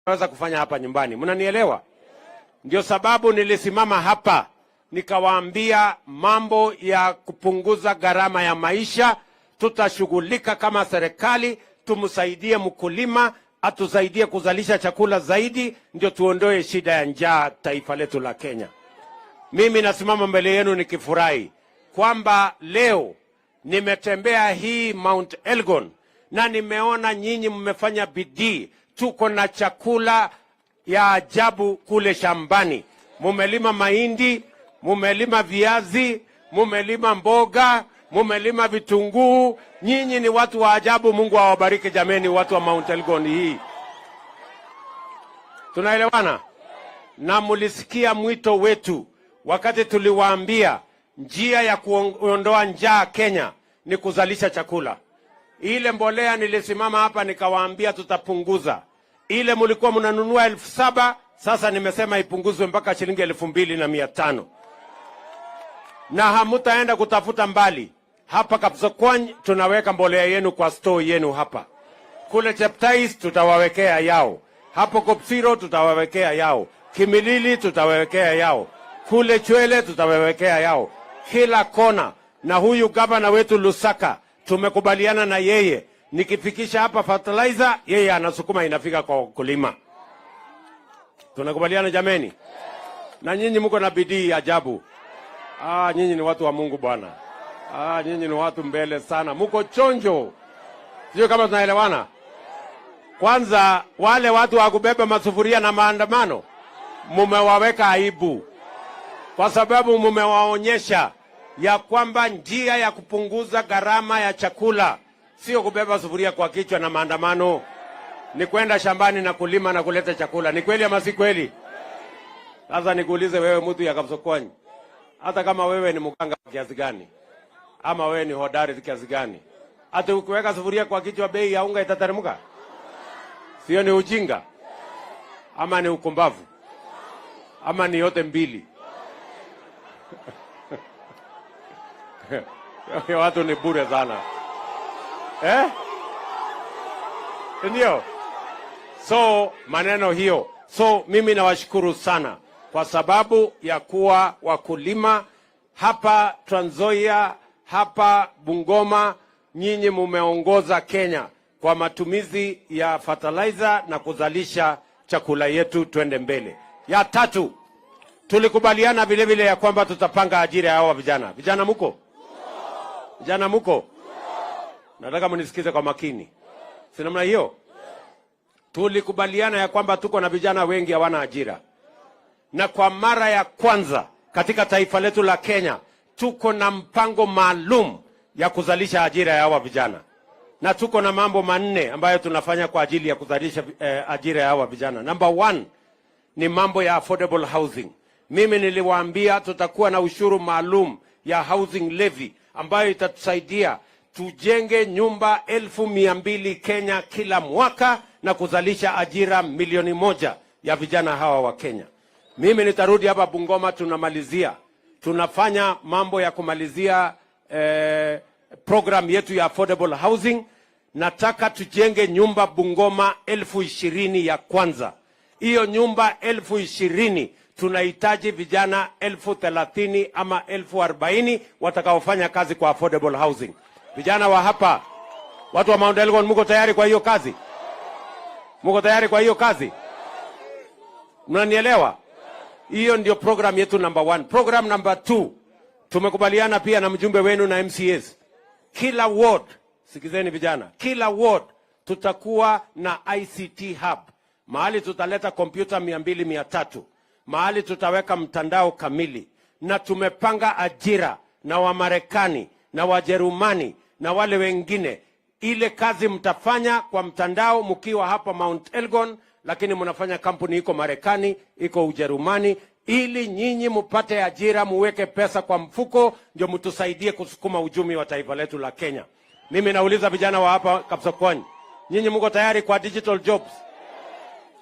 Tunaweza kufanya hapa nyumbani. Mnanielewa? Ndio sababu nilisimama hapa nikawaambia mambo ya kupunguza gharama ya maisha, tutashughulika kama serikali, tumsaidie mkulima, atusaidie kuzalisha chakula zaidi, ndio tuondoe shida ya njaa taifa letu la Kenya. Mimi nasimama mbele yenu nikifurahi kwamba leo nimetembea hii Mount Elgon na nimeona nyinyi mmefanya bidii. Tuko na chakula ya ajabu kule shambani. Mumelima mahindi, mumelima viazi, mumelima mboga, mumelima vitunguu. Nyinyi ni watu wa ajabu. Mungu awabariki jameni, watu wa Mount Elgon hii. Tunaelewana? Na mulisikia mwito wetu wakati tuliwaambia njia ya kuondoa njaa Kenya ni kuzalisha chakula. Ile mbolea nilisimama hapa nikawaambia tutapunguza. Ile mulikuwa mnanunua 7,000, sasa nimesema ipunguzwe mpaka shilingi 2,500. Na hamutaenda kutafuta mbali. Hapa Kapsokwony tunaweka mbolea yenu kwa store yenu hapa. Kule Cheptais tutawawekea yao. Hapo Kopsiro tutawawekea yao. Kimilili tutawawekea yao. Kule Chwele tutawawekea yao. Kila kona. Na huyu gavana wetu Lusaka tumekubaliana na yeye, nikifikisha hapa fertilizer, yeye anasukuma inafika kwa wakulima. Tunakubaliana jameni? Na nyinyi mko na bidii ajabu. Ah, nyinyi ni watu wa Mungu bwana. Ah, nyinyi ni watu mbele sana, muko chonjo. Sio kama tunaelewana? Kwanza wale watu wa kubeba masufuria na maandamano mumewaweka aibu, kwa sababu mumewaonyesha ya kwamba njia ya kupunguza gharama ya chakula sio kubeba sufuria kwa kichwa na maandamano, ni kwenda shambani na kulima na kuleta chakula. Ni kweli ama si kweli? Sasa nikuulize wewe, mtu ya Kapsokwony, hata kama wewe ni mganga kiasi gani ama wewe ni hodari kiasi gani, hata ukiweka sufuria kwa kichwa, bei ya unga itateremka? Sio ni ujinga ama ni ukumbavu ama ni yote mbili? Watu ni bure sana, eh? Ndio. So maneno hiyo. So mimi nawashukuru sana kwa sababu ya kuwa wakulima hapa Trans Nzoia, hapa Bungoma, nyinyi mumeongoza Kenya kwa matumizi ya fertilizer na kuzalisha chakula yetu. Twende mbele. Ya tatu, tulikubaliana vile vile ya kwamba tutapanga ajira ya hawa vijana. Vijana muko? Vijana muko? Nataka mnisikize kwa makini, si namna hiyo? Tulikubaliana ya kwamba tuko na vijana wengi hawana ajira, na kwa mara ya kwanza katika taifa letu la Kenya tuko na mpango maalum ya kuzalisha ajira ya hawa vijana, na tuko na mambo manne ambayo tunafanya kwa ajili ya kuzalisha ajira ya hawa vijana. Number one ni mambo ya affordable housing. Mimi niliwaambia tutakuwa na ushuru maalum ya housing levy ambayo itatusaidia tujenge nyumba 200,000 Kenya kila mwaka na kuzalisha ajira 1 milioni ya vijana hawa wa Kenya. Mimi nitarudi hapa Bungoma, tunamalizia, tunafanya mambo ya kumalizia program yetu ya affordable housing. Nataka tujenge nyumba Bungoma 20,000 ya kwanza. Hiyo nyumba 20,000 tunahitaji vijana 30,000 ama 40,000 watakaofanya kazi kwa affordable housing. Vijana wa hapa, watu wa Mount Elgon, muko tayari kwa hiyo kazi? Muko tayari kwa hiyo kazi? Mnanielewa? Hiyo ndio program yetu number one. Program number two, tumekubaliana pia na mjumbe wenu na MCAs. Kila ward, sikizeni vijana, kila ward tutakuwa na ICT hub, mahali tutaleta kompyuta 200, 300, mahali tutaweka mtandao kamili, na tumepanga ajira na Wamarekani na Wajerumani na wale wengine. Ile kazi mtafanya kwa mtandao mkiwa hapa Mount Elgon, lakini mnafanya kampuni iko Marekani, iko Ujerumani, ili nyinyi mupate ajira, muweke pesa kwa mfuko, ndio mtusaidie kusukuma uchumi wa taifa letu la Kenya. Mimi nauliza vijana wa hapa Kapsokwony, nyinyi mko tayari kwa digital jobs?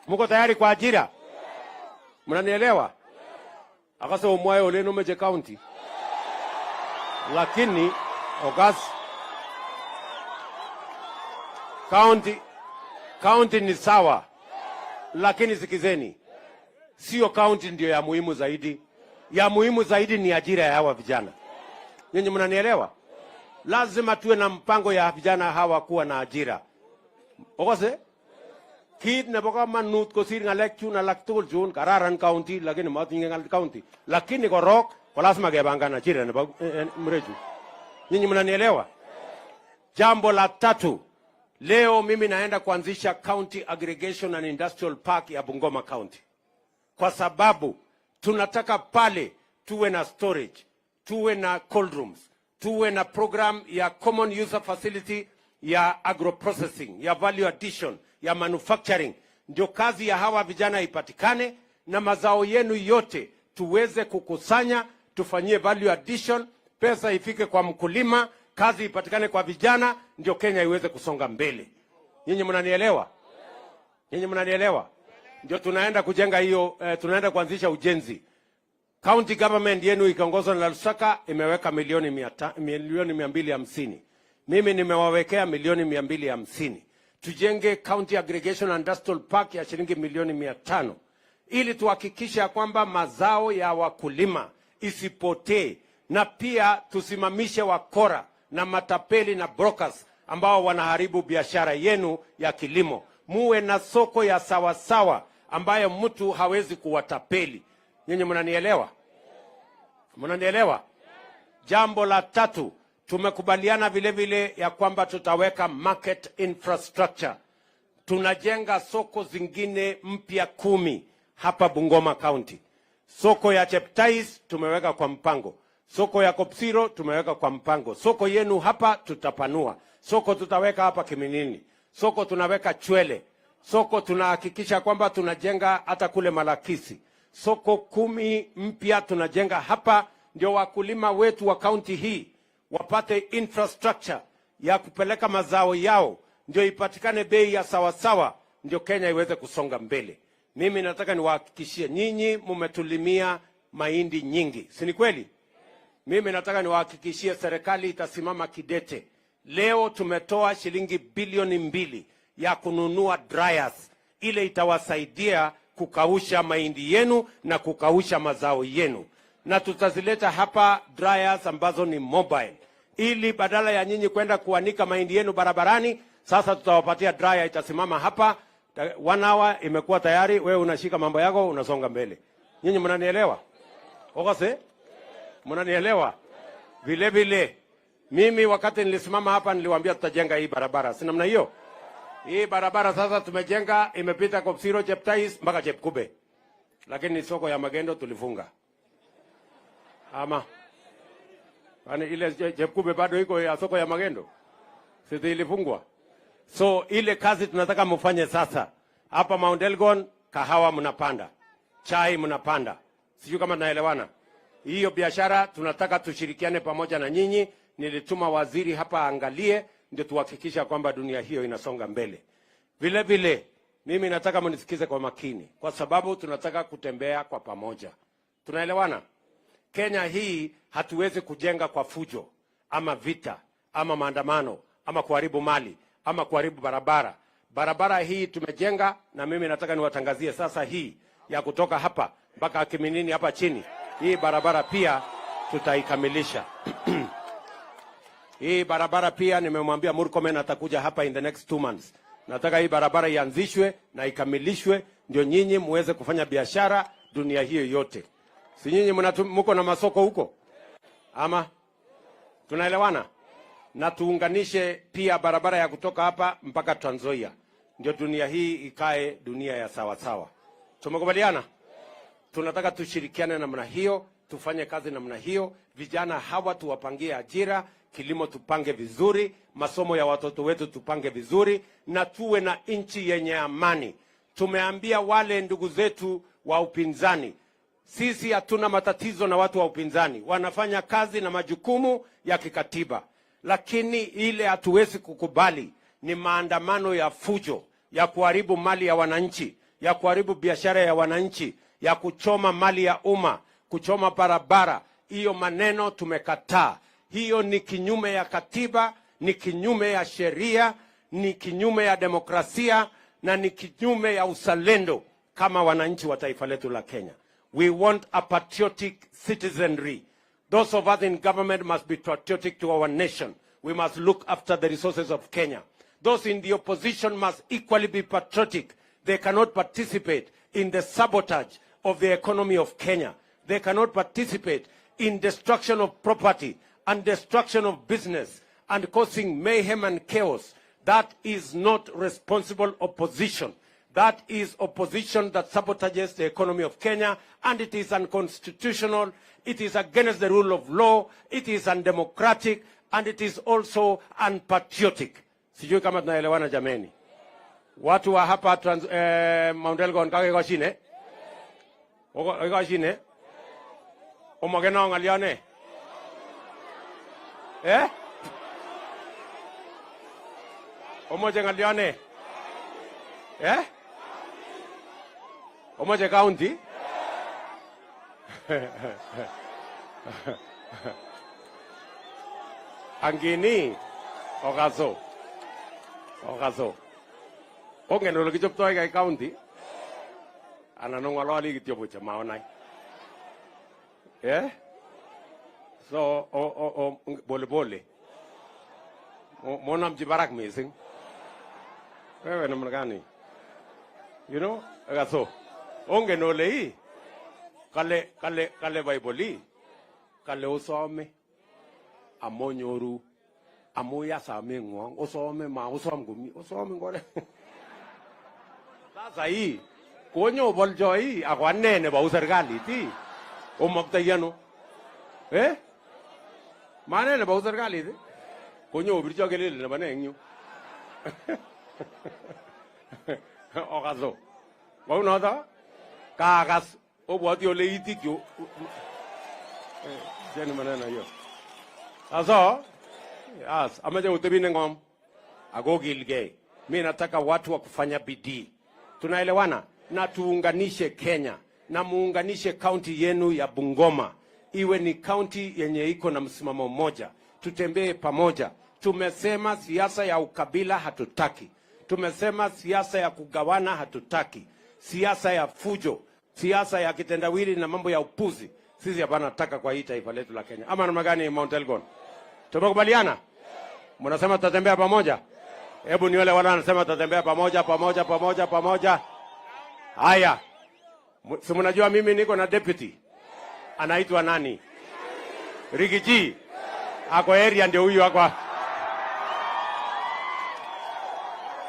Mko tayari kwa ajira? Mnanielewa? Akasa omwae oleno meje county. Lakini Ogas county ni sawa. Lakini sikizeni, sio kaunti ndio ya muhimu zaidi. Ya muhimu zaidi ni ajira ya hawa vijana. Nyinyi mnanielewa? Lazima tuwe na mpango ya vijana hawa kuwa na ajira. Okose? Kit nebo kamanut kosir ng'alek chun alak tugul chun, kararan county lakini matinye ng'al county. Lakini korok ko lazima kepangan ajira nebo mrechu. Nyinyi mnanielewa? Jambo la tatu, leo mimi naenda kuanzisha County Aggregation and Industrial Park ya Bungoma County, kwa sababu tunataka pale tuwe na storage, tuwe na cold rooms, tuwe na program ya common user facility ya agroprocessing, ya value addition, ya manufacturing, ndio kazi ya hawa vijana ipatikane na mazao yenu yote tuweze kukusanya, tufanyie value addition, pesa ifike kwa mkulima, kazi ipatikane kwa vijana, ndio Kenya iweze kusonga mbele. Nyinyi mnanielewa? Nyinyi mnanielewa? Ndio tunaenda kujenga hiyo tunaenda kuanzisha ujenzi. County government yenu ikiongozwa na Lusaka imeweka milioni 250. Mimi nimewawekea milioni 250. Tujenge County Aggregation and Industrial Park ya shilingi milioni 500 ili tuhakikishe ya kwamba mazao ya wakulima isipotee, na pia tusimamishe wakora na matapeli na brokers ambao wanaharibu biashara yenu ya kilimo. Muwe na soko ya sawasawa ambayo mtu hawezi kuwatapeli. Nyinyi mnanielewa? Mnanielewa? Jambo la tatu, tumekubaliana vile vile ya kwamba tutaweka market infrastructure. Tunajenga soko zingine mpya 10 hapa Bungoma County. Soko ya Cheptais tumeweka kwa mpango, soko ya Kopsiro tumeweka kwa mpango, soko yenu hapa tutapanua, soko tutaweka hapa Kiminini, soko tunaweka Chwele, soko tunahakikisha kwamba tunajenga hata kule Malakisi. Soko 10 mpya tunajenga hapa, ndio wakulima wetu wa kaunti hii wapate infrastructure ya kupeleka mazao yao, ndio ipatikane bei ya sawasawa, ndio Kenya iweze kusonga mbele. Mimi nataka niwahakikishie nyinyi, mumetulimia mahindi nyingi, si ni kweli? Mimi nataka niwahakikishie serikali itasimama kidete. Leo tumetoa shilingi bilioni 2 ya kununua dryers, ile itawasaidia kukausha mahindi yenu na kukausha mazao yenu, na tutazileta hapa dryers ambazo ni mobile, ili badala ya nyinyi kwenda kuanika mahindi yenu barabarani, sasa tutawapatia dryer, itasimama hapa 1 hour imekuwa tayari. Wewe unashika mambo yako unasonga mbele. Nyinyi mnanielewa? Okase? Mnanielewa? Vile vile mimi wakati nilisimama hapa niliwaambia tutajenga hii barabara, si namna hiyo? Hii barabara sasa tumejenga, imepita Kopsiro, Cheptais mpaka Chepkube, lakini soko ya magendo tulifunga. Ama kwani ile Chepkube bado iko ya soko ya magendo? Si ilifungwa? So ile kazi tunataka mfanye sasa hapa Mount Elgon, kahawa mnapanda, chai mnapanda, sijui kama tunaelewana. Hiyo biashara tunataka tushirikiane pamoja na nyinyi. Nilituma waziri hapa angalie, ndio tuhakikisha kwamba dunia hiyo inasonga mbele. Vile vile mimi nataka mnisikize kwa makini, kwa sababu tunataka kutembea kwa pamoja. Tunaelewana? Kenya hii hatuwezi kujenga kwa fujo ama vita ama maandamano ama kuharibu mali ama kuharibu barabara. Barabara hii tumejenga, na mimi nataka niwatangazie sasa hii ya kutoka hapa mpaka Kiminini hapa chini, hii barabara pia tutaikamilisha. Hii barabara pia nimemwambia Murkomen atakuja hapa in the next 2 months. Nataka hii barabara ianzishwe na ikamilishwe, ndio nyinyi muweze kufanya biashara dunia hiyo yote. Si nyinyi mko na masoko huko ama tunaelewana? Na tuunganishe pia barabara ya kutoka hapa mpaka Trans Nzoia, ndio dunia hii ikae dunia ya sawa sawa. Tumekubaliana? Tunataka tushirikiane namna hiyo, tufanye kazi namna hiyo. Vijana hawa tuwapangie ajira, kilimo tupange vizuri, masomo ya watoto wetu tupange vizuri, na tuwe na nchi yenye amani. Tumeambia wale ndugu zetu wa upinzani, sisi hatuna matatizo na watu wa upinzani, wanafanya kazi na majukumu ya kikatiba, lakini ile hatuwezi kukubali ni maandamano ya fujo, ya kuharibu mali ya wananchi, ya kuharibu biashara ya wananchi, ya kuchoma mali ya umma, kuchoma barabara. Hiyo maneno tumekataa. Hiyo ni kinyume ya katiba, ni kinyume ya sheria, ni kinyume ya demokrasia. na ni kinyume ya uzalendo kama wananchi wa taifa letu la Kenya. We want a patriotic citizenry. Those of us in government must be patriotic to our nation. We must look after the resources of Kenya. Those in the opposition must equally be patriotic. They cannot participate in the sabotage of the economy of Kenya. They cannot participate in destruction of property and destruction of business and causing mayhem and chaos. That is not responsible opposition. That is opposition that sabotages the economy of Kenya, and it is unconstitutional, it is against the rule of law, it is undemocratic, and it is also unpatriotic. Sijui kama tunaelewana, jameni. Watu wa hapa Mount Elgon, kakekoshine? Okoshine? Omokeno ng'olyone? Eh? Omoche ng'olyone? Eh? Omoche county? Angini okaso. Okaso. Ongen ole kichoptoi kai county? Anan ong'ololi kityo buch amaonai. Eh? So, o, pole pole. Monamchi barak missing. Wewe namna gani? You know? Okaso. Ongen ole ii. Kale Bible ii. Kale osome. Amonyoru. Amu ya sameng'wong. Osome ma osom komie. Osome ngore. Sasa hii konyobolcho ii ako ane nebou serikalit ii. Omoktoi ano? Eh? Mane nebou serikalit ii? Konyobircho kelele nebo ne eng yu? Okaso. Kounoto? Kaakas obwoti ole itikyu. Cheni maneno hiyo. Sasa, as, amache otebi neng'om ako kilgei. Mi nataka watu wa kufanya bidii. Tunaelewana? Na tuunganishe Kenya na muunganishe kaunti yenu ya Bungoma iwe ni kaunti yenye iko na msimamo mmoja. Tutembee pamoja. Tumesema siasa ya ukabila hatutaki. Tumesema siasa ya kugawana hatutaki. Siasa ya fujo, siasa ya kitendawili na mambo ya upuzi sisi hapana taka kwa hii taifa letu la Kenya. Ama namna gani, Mount Elgon? Tumekubaliana? Mnasema tutatembea pamoja? Hebu niole wale wanasema tutatembea pamoja, pamoja, pamoja, pamoja. Haya. Si mnajua mimi niko na deputy. Anaitwa nani? Riggy G. Ako area, ndio huyu ako.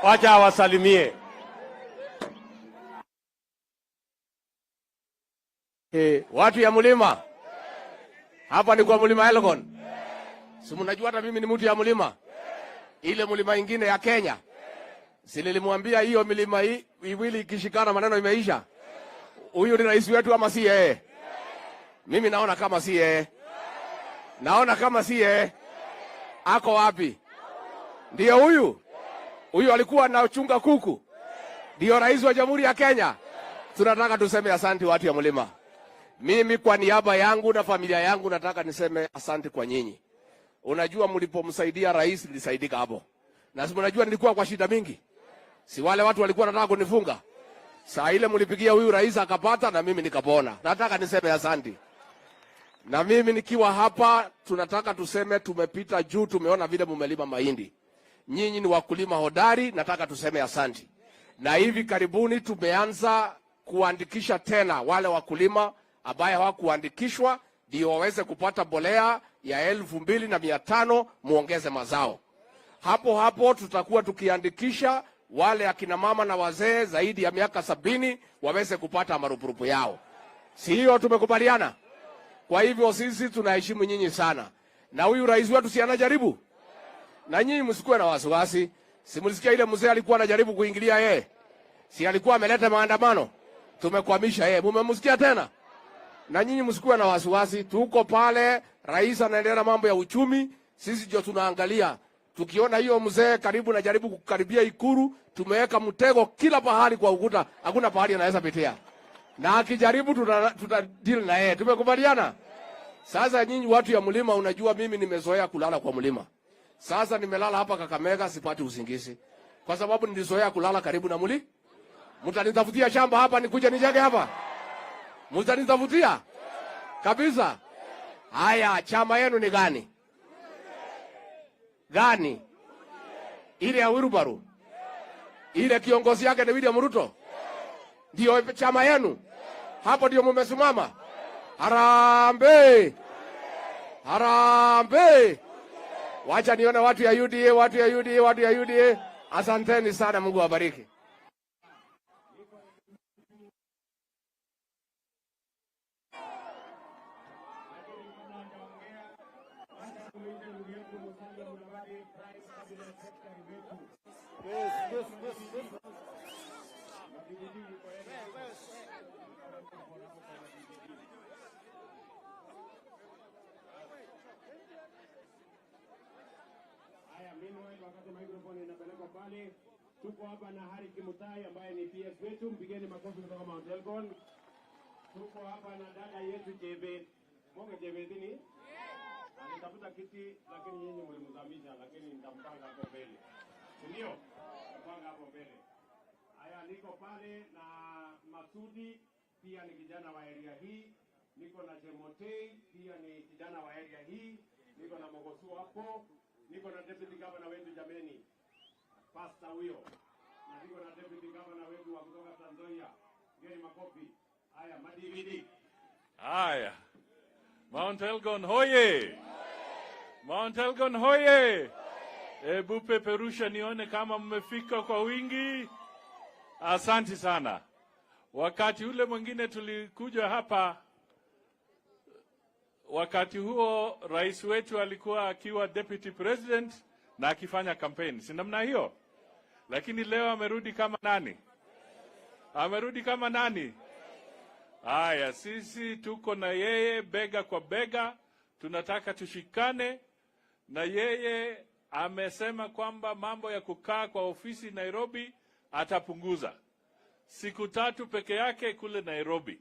Wacha awasalimie. Watu ya mlima. Hapa ni kwa mlima Elgon. Si mnajua hata mimi ni mtu ya mlima. Ile mlima ingine ya Kenya. Si nilimwambia hiyo milima hii miwili ikishikana maneno imeisha. Huyu ni rais wetu ama si yeye? Mimi naona kama si yeye. Naona kama si yeye. Ako wapi? Ndio huyu. Huyu alikuwa anachunga kuku. Ndio rais wa Jamhuri ya Kenya. Tunataka tuseme asante watu ya mlima. Mimi kwa niaba yangu na familia yangu nataka niseme asante kwa nyinyi. Unajua mlipomsaidia rais nilisaidika hapo. Na si mnajua nilikuwa kwa shida mingi. Si wale watu walikuwa wanataka kunifunga. Saa ile mlipigia huyu rais akapata na mimi nikapona. Nataka niseme asante. Na mimi nikiwa hapa tunataka tuseme tumepita juu, tumeona vile mumelima mahindi. Nyinyi ni wakulima hodari, nataka tuseme asante. Na hivi karibuni tumeanza kuandikisha tena wale wakulima ambaye hawakuandikishwa ndio waweze kupata bolea ya 2,500 muongeze mazao. Hapo hapo tutakuwa tukiandikisha wale akina mama na wazee zaidi ya miaka 70 waweze kupata marupurupu yao. Si hiyo tumekubaliana? Kwa hivyo sisi tunaheshimu nyinyi sana. Na huyu rais wetu si anajaribu? Na nyinyi msikuwe na wasiwasi. Si mlisikia ile mzee alikuwa anajaribu kuingilia yeye? Si alikuwa ameleta maandamano? Tumekwamisha yeye. Mumemsikia tena? Na nyinyi msikuwe na wasiwasi, tuko pale, rais anaendelea na mambo ya uchumi, sisi ndio tunaangalia. Tukiona hiyo mzee karibu na jaribu kukaribia Ikulu, tumeweka mtego kila pahali kwa ukuta, hakuna pahali anaweza pitia. Na akijaribu tuta deal na yeye. Tumekubaliana? Sasa nyinyi watu ya mlima, unajua mimi nimezoea kulala kwa mlima. Sasa nimelala hapa Kakamega sipati usingizi. Kwa sababu nilizoea kulala karibu na muli. Mtanitafutia shamba hapa nikuje nijenge hapa? Mtanitafutia kabisa? Haya, chama yenu ni gani? Gani? Ile ya Wilbaro? Ile kiongozi yake ni William Ruto? Ndio chama yenu? Hapo ndio mumesimama? Harambee! Harambee! Wacha nione watu ya UDA, watu ya UDA, watu ya UDA. Asanteni sana, Mungu awabariki. Haya, meanwhile, wakati microphone inapelekwa pale, tuko hapa na Harry Kimutai ambaye ni PS wetu, mpigeni makofi kutoka Mount Elgon. Tuko hapa na dada yetu Jebe Monge Jebe ni alitafuta kiti, lakini nyinyi mlimzamisha, lakini nitampanga hapo mbele, si ndio? Nitampanga hapo mbele. Haya, niko pale na Masudi, pia ni kijana wa area hii. Niko na Chemotei, pia ni kijana wa area hii. Niko na Mogosu hapo, niko na deputy governor wetu jameni, pasta huyo, na niko na deputy governor wetu wa kutoka Trans Nzoia. Geni makofi. Haya, madividi. Haya, Mount Elgon hoye! Mount Elgon hoye! Hebu peperusha nione kama mmefika kwa wingi. Asante sana. Wakati ule mwingine tulikuja hapa, wakati huo rais wetu alikuwa akiwa deputy president na akifanya campaign, si namna hiyo? Lakini leo amerudi kama nani? Amerudi kama nani? Haya, sisi tuko na yeye bega kwa bega, tunataka tushikane na yeye. Amesema kwamba mambo ya kukaa kwa ofisi Nairobi atapunguza siku 3 peke yake kule Nairobi,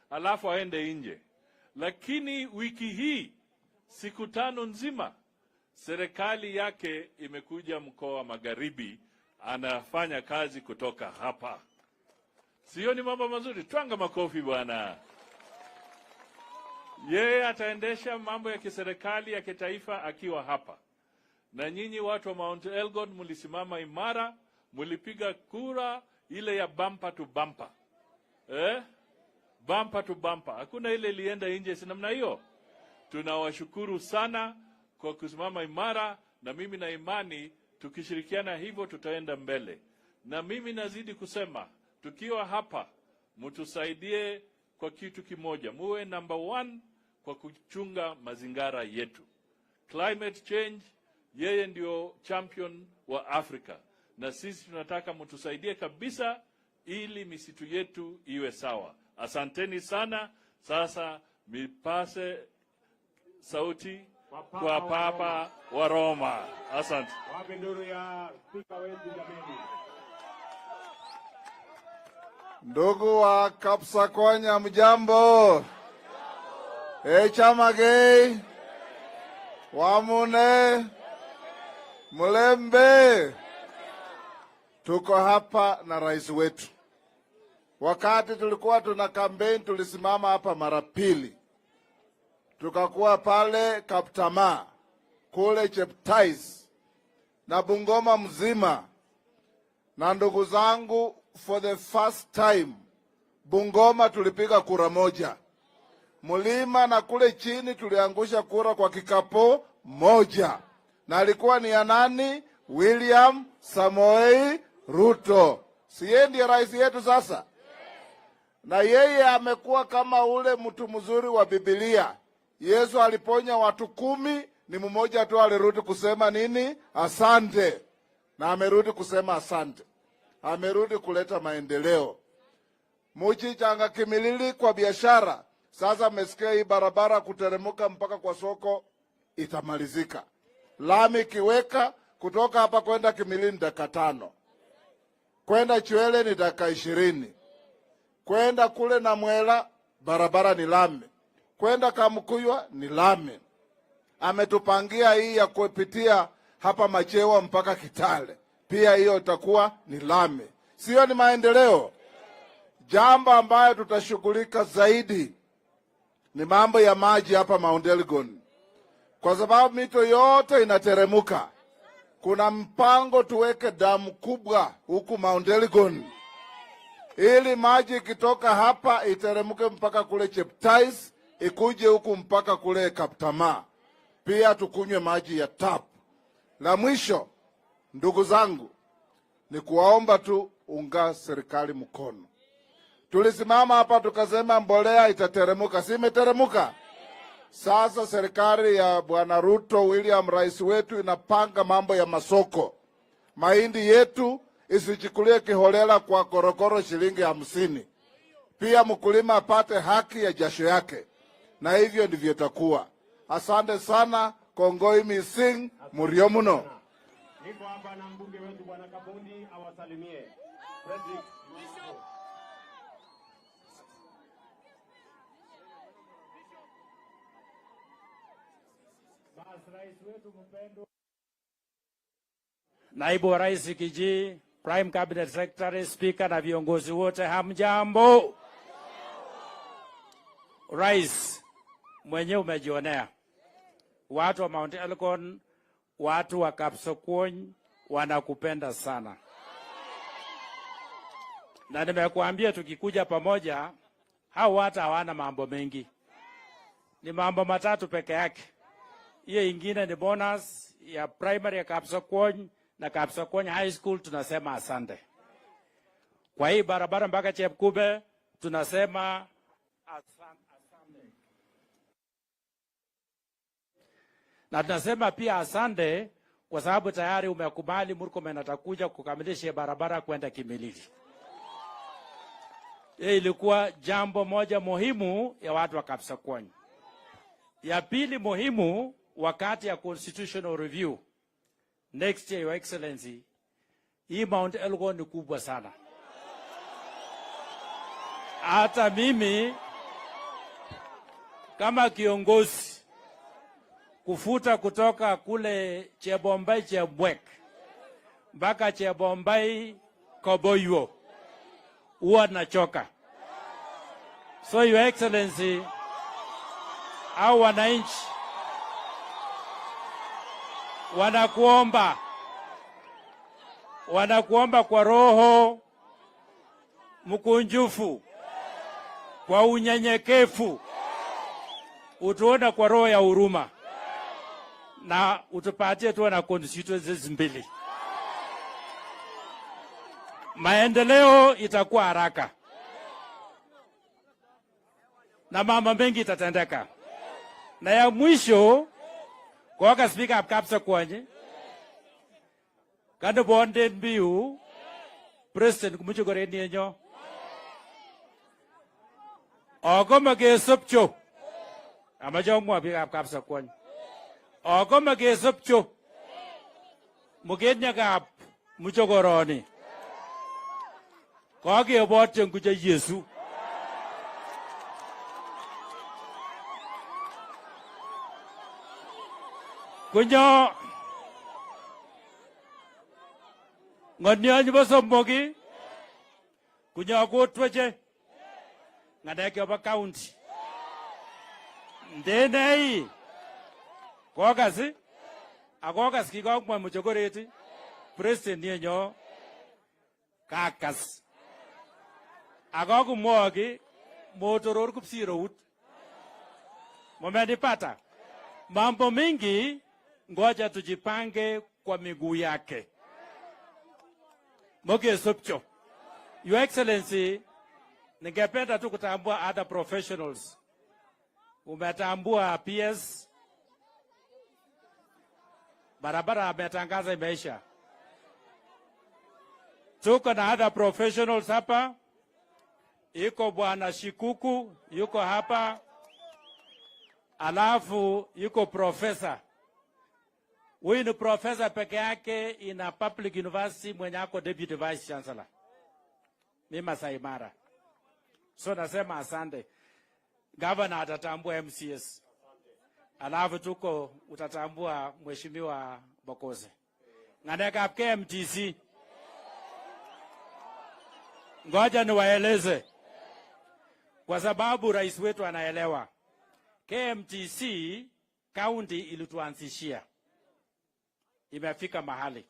alafu aende nje. Lakini wiki hii siku 5 nzima serikali yake imekuja mkoa wa Magharibi, anafanya kazi kutoka hapa. Sio ni mambo mazuri? Twanga makofi bwana. Yeye ataendesha mambo ya kiserikali ya kitaifa akiwa hapa. Na nyinyi watu wa Mount Elgon mlisimama imara, mlipiga kura ile ya bumper to bumper. Bumper to bumper. Hakuna ile ilienda nje, si namna hiyo? Tunawashukuru sana kwa kusimama imara, na mimi na imani tukishirikiana hivyo tutaenda mbele. Na mimi nazidi kusema, tukiwa hapa mtusaidie kwa kitu kimoja, muwe number 1 kwa kuchunga mazingara yetu. Climate change, yeye ndio champion wa Afrika, na sisi tunataka mtusaidie kabisa ili misitu yetu iwe sawa. Asanteni sana. Sasa mipase sauti kwa Papa wa Roma. Asante. Wape nduru ya spika wetu jameni. Ndugu wa Kapsakwanya, mjambo? Chamagei, Wamune, Mulembe. Tuko hapa na rais wetu. Wakati tulikuwa tuna campaign tulisimama hapa mara pili. Tukakuwa pale Kaptama, kule Cheptais na Bungoma mzima. Na ndugu zangu, for the first time Bungoma tulipiga kura moja. Mlima na kule chini tuliangusha kura kwa kikapo moja. Na alikuwa ni ya nani? William Samoei Ruto. Si yeye ndiye rais yetu sasa? Na yeye amekuwa kama ule mtu mzuri wa Biblia. Yesu aliponya watu 10, ni mmoja tu alirudi kusema nini? Asante. Na amerudi kusema asante. Amerudi kuleta maendeleo. Muchi changa Kimilili kwa biashara. Sasa mmesikia hii barabara kuteremuka mpaka kwa soko itamalizika. Lami kiweka kutoka hapa kwenda Kimilili ni dakika 5. Kwenda Chwele ni dakika 20. Kwenda kule na Mwela barabara ni lami. Kwenda Kamkuywa ni lami. Ametupangia hii ya kupitia hapa Machewa mpaka Kitale. Pia hiyo itakuwa ni lami, sio? Ni maendeleo. Jambo ambayo tutashughulika zaidi ni mambo ya maji hapa Mount Elgon, kwa sababu mito yote inateremuka. Kuna mpango tuweke damu kubwa huku Mount Elgon ili maji ikitoka hapa iteremke mpaka kule Cheptais, ikuje huku mpaka kule Kaptama. Pia tukunywe maji ya tap. La mwisho, ndugu zangu, ni kuwaomba tu unga serikali mkono. Tulisimama hapa tukasema mbolea itateremuka, si imeteremuka? Sasa serikali ya Bwana Ruto William, rais wetu, inapanga mambo ya masoko. Mahindi yetu isichukulie kiholela kwa korokoro shilingi 50. Pia mkulima apate haki ya jasho yake, na hivyo ndivyo itakuwa. Asante sana. Kongoi mising murio muno. Niko hapa na mbunge wetu Bwana Kabundi awasalimie. Frederick. Basi rais wetu mpendwa, Naibu wa Rais Kiji, Prime Cabinet Secretary, Speaker na viongozi wote, hamjambo. Rais mwenyewe umejionea, watu wa Mount Elgon, watu wa Kapsokwony wanakupenda sana, na nimekuambia tukikuja pamoja, hao watu hawana mambo mengi, ni mambo matatu peke yake. Hiyo ingine ni bonus ya primary ya Kapsokwony na Kapsokwony High School, tunasema asante. Kwa hii barabara mpaka Chepkube tunasema asante. Na tunasema pia asante kwa sababu tayari umekubali Murkomen atakuja kukamilisha barabara kwenda Kimilili. Hii ilikuwa jambo moja muhimu ya watu wa Kapsokwony. Ya pili muhimu, wakati ya constitutional review next year, Your Excellency, hii Mount Elgon ni kubwa sana. Hata mimi kama kiongozi kufuta kutoka kule Chebombai Chebwek mpaka Chebombai Koboywo huwa nachoka. So Your Excellency, au wananchi wanakuomba kwa roho mkunjufu, kwa unyenyekevu, utuone kwa roho ya huruma na utupatie tuwe na constituencies mbili. Maendeleo itakuwa haraka na mambo mengi itatendeka. Na ya mwisho koka Speaker ab Kapsokwony kando bonden biu President kumucho koren yenyo akoma kesopcho amache amwa biikab Kapsokwony akoma kesopcho mukenyakab muchokoroni kokebotyen kucho Yesu. Kunyo ng'onyo nebo somok kunyo kotweche ng'alek chebo county. Ndenei kokas akokas kikomwa muchokoret president yenyo kakas akokumwoki motoror kupsirout. Mumenipata? Mambo mingi, ngoja tujipange kwa miguu yake. Mokesopcho. Your Excellency, ningependa tu kutambua other professionals. Umetambua PS, barabara ametangaza imeisha. Tuko na other professionals hapa. Iko Bwana Shikuku yuko hapa, alafu yuko profesa. Huyu ni profesa peke yake ina public university mwenye ako deputy vice chancellor. Ni Masai Mara. So nasema asante. Governor atatambua MCS. Alafu tuko utatambua Mheshimiwa Bokoze. Ng'alekab KMTC. Ngoja niwaeleze, kwa sababu rais wetu anaelewa. KMTC county ilituanzishia, imefika mahali,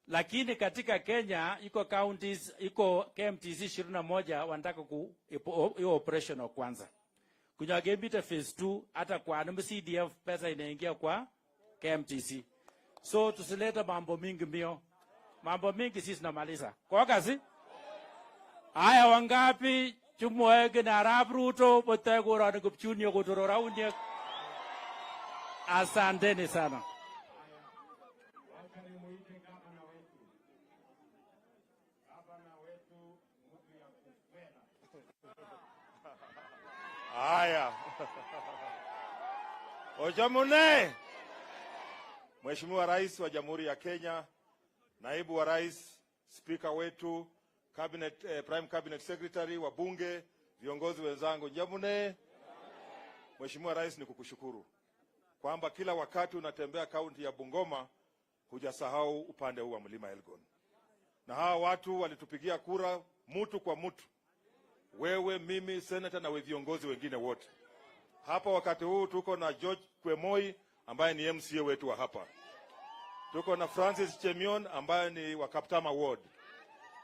lakini katika Kenya iko counties, iko KMTC 21 wanataka ku hiyo operational kwanza. Kunyagembite phase 2 hata kwa CDF pesa inaingia kwa KMTC. So tusilete mambo mingi mbio. Mambo mingi sisi tunamaliza. Kwa kazi? Haya, wangapi chumwoe na Arap Ruto bote koroni Kipchunio kotoro rauniek? Asanteni sana. Wacha nimuite gavana wetu, gavana wetu mtu ya kupenda. Haya. Ojamune. Mheshimiwa Rais wa Jamhuri ya Kenya, Naibu wa Rais, Spika wetu, Prime Cabinet Secretary, wabunge, viongozi wenzangu, Jamune. Mheshimiwa Rais, ni kukushukuru kwamba kila wakati unatembea kaunti ya Bungoma hujasahau upande huu wa Mlima Elgon, na hawa watu walitupigia kura mutu kwa mutu, wewe, mimi, senator na viongozi wengine wote hapa. Wakati huu tuko na George Kwemoi ambaye ni MCA wetu wa hapa, tuko na Francis Chemion ambaye ni wa Kaptama Ward,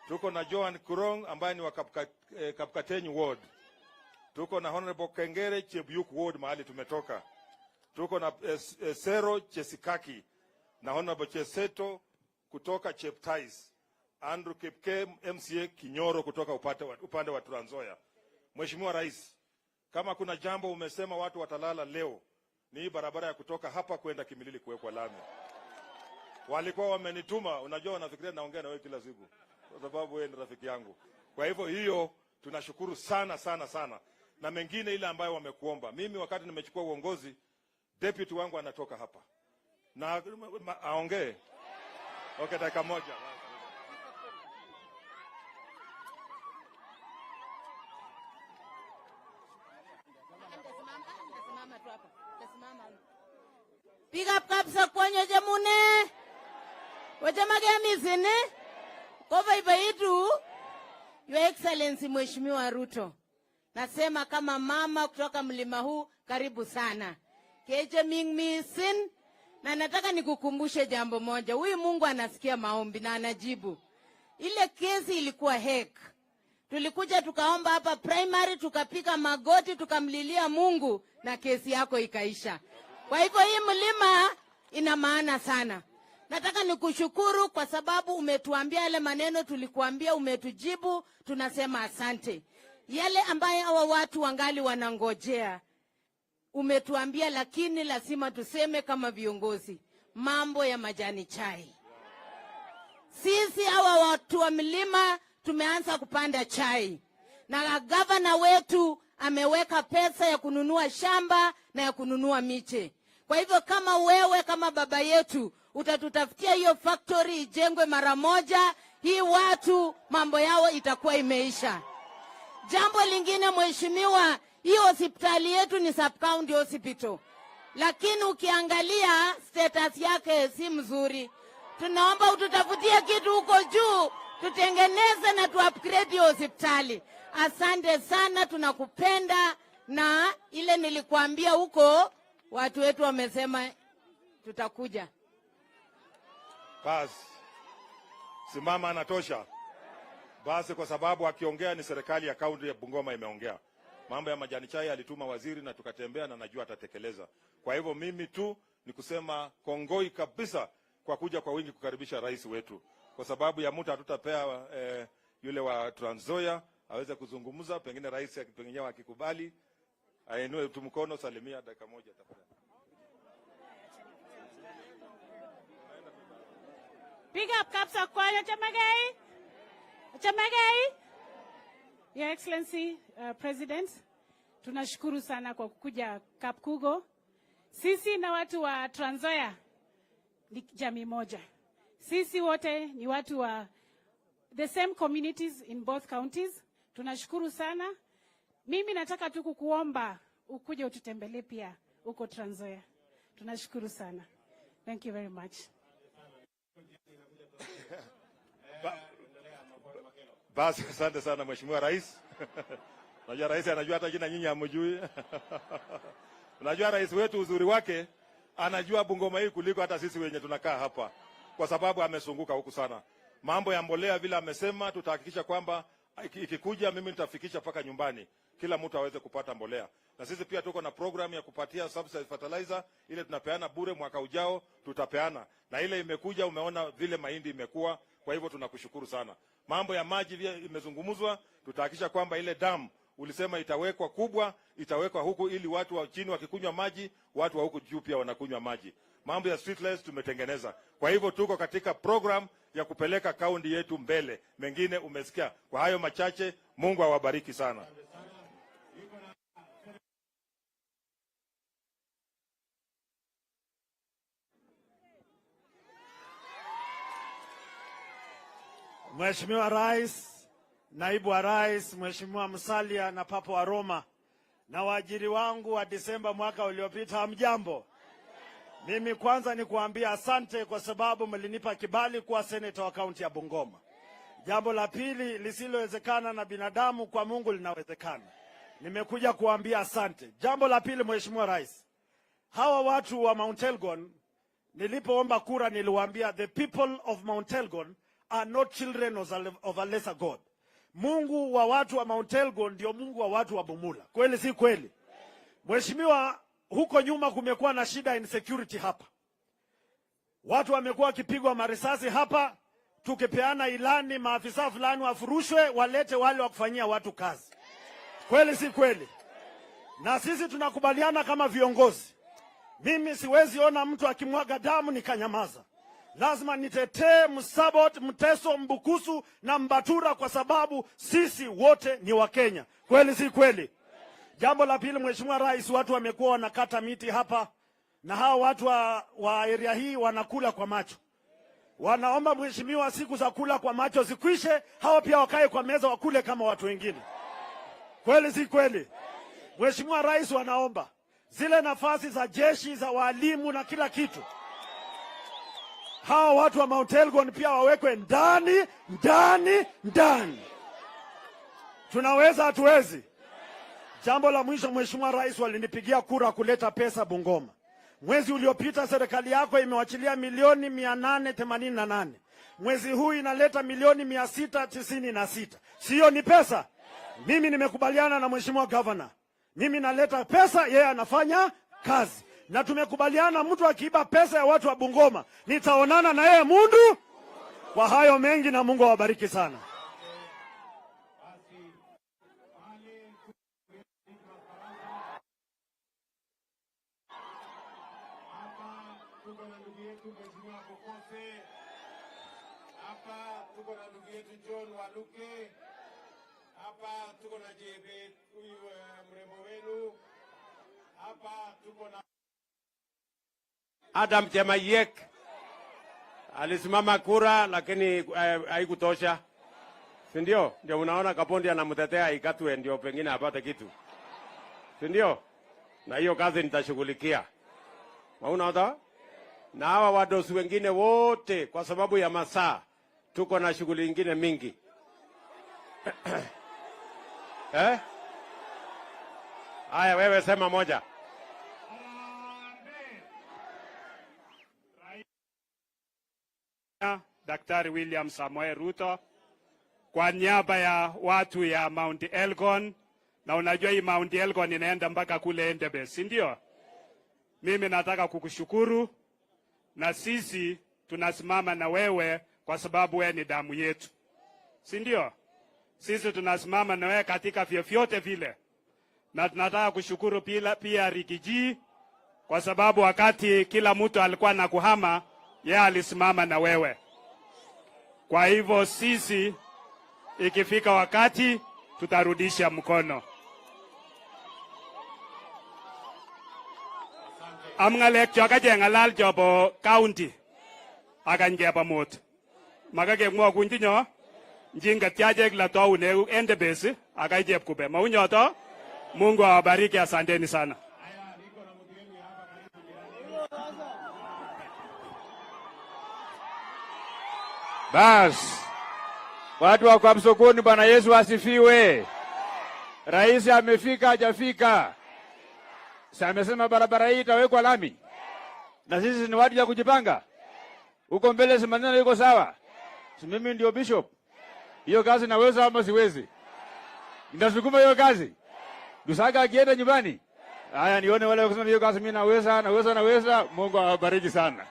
tuko na Joan Kurong ambaye ni wa Kapkatenyi Ward, tuko na Honorable Kengere Chebyuk Ward mahali tumetoka, tuko na Sero Chesikaki na Honorable Cheseto kutoka Cheptais, Andrew Kipke MCA Kinyoro kutoka upande wa Trans Nzoia. Mheshimiwa Rais, kama kuna jambo umesema watu watalala leo ni hii barabara ya kutoka hapa kwenda Kimilili kuwekwa lami. Walikuwa wamenituma, unajua wanafikiria naongea na wewe kila siku kwa sababu wewe ni rafiki yangu. Kwa hivyo hiyo tunashukuru sana sana sana, na mengine ile ambayo wamekuomba. Mimi wakati nimechukua uongozi, deputy wangu anatoka hapa na aongee. Okay, dakika moja. Nitasimama tu hapa. Nitasimama. Big up kabisa kwenye jamune. Wachamage mizini. Kobaibaitu. Your Excellency Mheshimiwa Ruto. Nasema kama mama kutoka mlima huu, karibu sana. Keche ming misin. Na nataka nikukumbushe jambo moja. Huyu Mungu anasikia maombi na anajibu. Ile kesi ilikuwa hek. Tulikuja tukaomba hapa primary, tukapiga magoti, tukamlilia Mungu na kesi yako ikaisha. Kwa hivyo hii mlima ina maana sana. Nataka nikushukuru kwa sababu umetuambia yale maneno tulikuambia, umetujibu, tunasema asante. Yale ambaye hawa watu wangali wanangojea umetuambia, lakini lazima tuseme kama viongozi, mambo ya majani chai. Sisi hawa watu wa mlima tumeanza kupanda chai na gavana wetu ameweka pesa ya kununua shamba na ya kununua miche. Kwa hivyo kama wewe kama baba yetu utatutafutia hiyo factory ijengwe mara moja, hii watu mambo yao itakuwa imeisha. Jambo lingine mheshimiwa, hii hospitali yetu ni sub county hospital, lakini ukiangalia status yake si mzuri. Tunaomba ututafutie kitu huko juu tutengeneze na tu upgrade hiyo hospitali. Asante sana, tunakupenda na ile nilikuambia huko, watu wetu wamesema tutakuja. Basi simama, anatosha. Basi kwa sababu akiongea ni serikali ya kaunti ya Bungoma imeongea. Mambo ya majani chai alituma waziri na tukatembea na najua atatekeleza. Kwa hivyo mimi tu ni kusema kongoi kabisa kwa kuja kwa wingi kukaribisha rais wetu. Kwa sababu ya muda hatutapea yule wa Trans Nzoia aweze kuzungumza, pengine rais pengine akikubali ainue tu mkono, salimia dakika moja tafadhali. Big up Kapsokwony Chamagai. Chamagai. Your Excellency, President, tunashukuru sana kwa kukuja Kapkugo. Sisi na watu wa Trans Nzoia ni jamii moja. Sisi wote ni watu wa the same communities in both counties. Tunashukuru sana. Mimi nataka tu kukuomba ukuje ututembelee pia huko Trans Nzoia. Tunashukuru sana. Thank you very much. Basi asante sana, Mheshimiwa Rais. Unajua rais anajua hata jina nyinyi hamjui. Unajua rais wetu uzuri wake anajua Bungoma hii kuliko hata sisi wenye tunakaa hapa, kwa sababu amezunguka huku sana. Mambo ya mbolea vile amesema, tutahakikisha kwamba ikikuja mimi nitafikisha mpaka nyumbani, kila mtu aweze kupata mbolea. Na sisi pia tuko na program ya kupatia subsidized fertilizer, ile tunapeana bure, mwaka ujao tutapeana, na ile imekuja, umeona vile mahindi imekuwa. Kwa hivyo tunakushukuru sana. Mambo ya maji vile imezungumzwa, tutahakikisha kwamba ile damu ulisema itawekwa kubwa, itawekwa huku ili watu wa chini wakikunywa maji, watu wa huku juu pia wanakunywa maji. Mambo ya street lights tumetengeneza. Kwa hivyo tuko katika program ya kupeleka kaunti yetu mbele. Mengine umesikia. Kwa hayo machache, Mungu awabariki sana. Mheshimiwa Rais, Naibu wa Rais, Mheshimiwa Musalia na Papa wa Roma na waajiri wangu wa Disemba mwaka uliopita, hamjambo? Mimi kwanza ni kuambia asante kwa sababu mlinipa kibali kuwa seneta wa kaunti ya Bungoma. Jambo la pili, lisilowezekana na binadamu kwa Mungu linawezekana. Nimekuja kuambia asante. Jambo la pili, Mheshimiwa Rais, hawa watu wa Mount Elgon nilipoomba kura niliwaambia the people of Mount Elgon are not children of a lesser God. Mungu wa watu wa Mount Elgon ndio Mungu wa watu wa Bumula. Kweli si kweli? Mheshimiwa, huko nyuma kumekuwa na shida insecurity hapa. Watu wamekuwa wakipigwa marisasi hapa, tukipeana ilani maafisa fulani wafurushwe, walete wale wa kufanyia watu kazi. Kweli si kweli? Na sisi tunakubaliana kama viongozi. Mimi siwezi ona mtu akimwaga damu nikanyamaza. Lazima nitetee Msabot, Mteso, Mbukusu na Mbatura kwa sababu sisi wote ni Wakenya. Kweli si kweli? Jambo la pili, Mheshimiwa Rais, watu wamekuwa wanakata miti hapa na hawa watu wa area hii wanakula kwa macho. Wanaomba Mheshimiwa, siku za kula kwa macho zikwishe, hawa pia wakae kwa meza wakule kama watu wengine. Kweli si kweli? Mheshimiwa Rais, wanaomba zile nafasi za jeshi za walimu na kila kitu, hawa watu wa Mount Elgon pia wawekwe ndani ndani ndani. Tunaweza hatuwezi? Jambo la mwisho, Mheshimiwa Rais, walinipigia kura kuleta pesa Bungoma. Mwezi uliopita serikali yako imewachilia milioni 888. Mwezi huu inaleta milioni 696. Sio ni pesa? Mimi nimekubaliana na Mheshimiwa Governor. Mimi naleta pesa, yeye anafanya kazi. Na tumekubaliana mtu akiiba pesa ya watu wa Bungoma, nitaonana na yeye mundu. Kwa hayo mengi na Mungu awabariki sana. Tuko na ndugu yetu Mheshimiwa Pokose. Hapa tuko na ndugu yetu John Waluke. Hapa tuko na JB huyu mrembo wenu. Hapa tuko na Adam Chemayek alisimama kura lakini haikutosha, si ndio? Ndio unaona Kapondi anamtetea ikatwe, ndio pengine apate kitu, si ndio? Na hiyo kazi nitashughulikia. Mauna na hawa wadosi wengine wote, kwa sababu ya masaa tuko na shughuli nyingine mingi. Eh? Haya, wewe sema moja. Daktari William Samoei Ruto kwa niaba ya watu ya Mount Elgon, na unajua hii Mount Elgon inaenda mpaka kule Endebess, si ndio? Mimi nataka kukushukuru, na sisi tunasimama na wewe kwa sababu wewe ni damu yetu, si ndio? Sisi tunasimama na wewe katika vyovyote vile, na tunataka kushukuru pia Riggy G kwa sababu wakati kila mtu alikuwa na kuhama, yeye alisimama na wewe. Kwa hivyo sisi ikifika wakati tutarudisha mkono. Am ngalek cho kachengalal chobo county akany keba mut. Makakemwa kuntinyo njinga tiachek la toune Endebess akai Chepkube. Maunyoto. Mungu awabariki, asanteni sana. Bas. Watu wa Kapsokoni, Bwana Yesu asifiwe. Rais amefika hajafika? Si amesema barabara hii itawekwa lami, na sisi ni watu ya kujipanga huko mbele, si maneno iko sawa? Si mimi ndio bishop? Hiyo kazi naweza ama siwezi? Nitasukuma hiyo kazi. Lusaka akienda nyumbani, haya nione wale wakisema hiyo kazi mimi naweza, naweza, naweza. Mungu awabariki sana.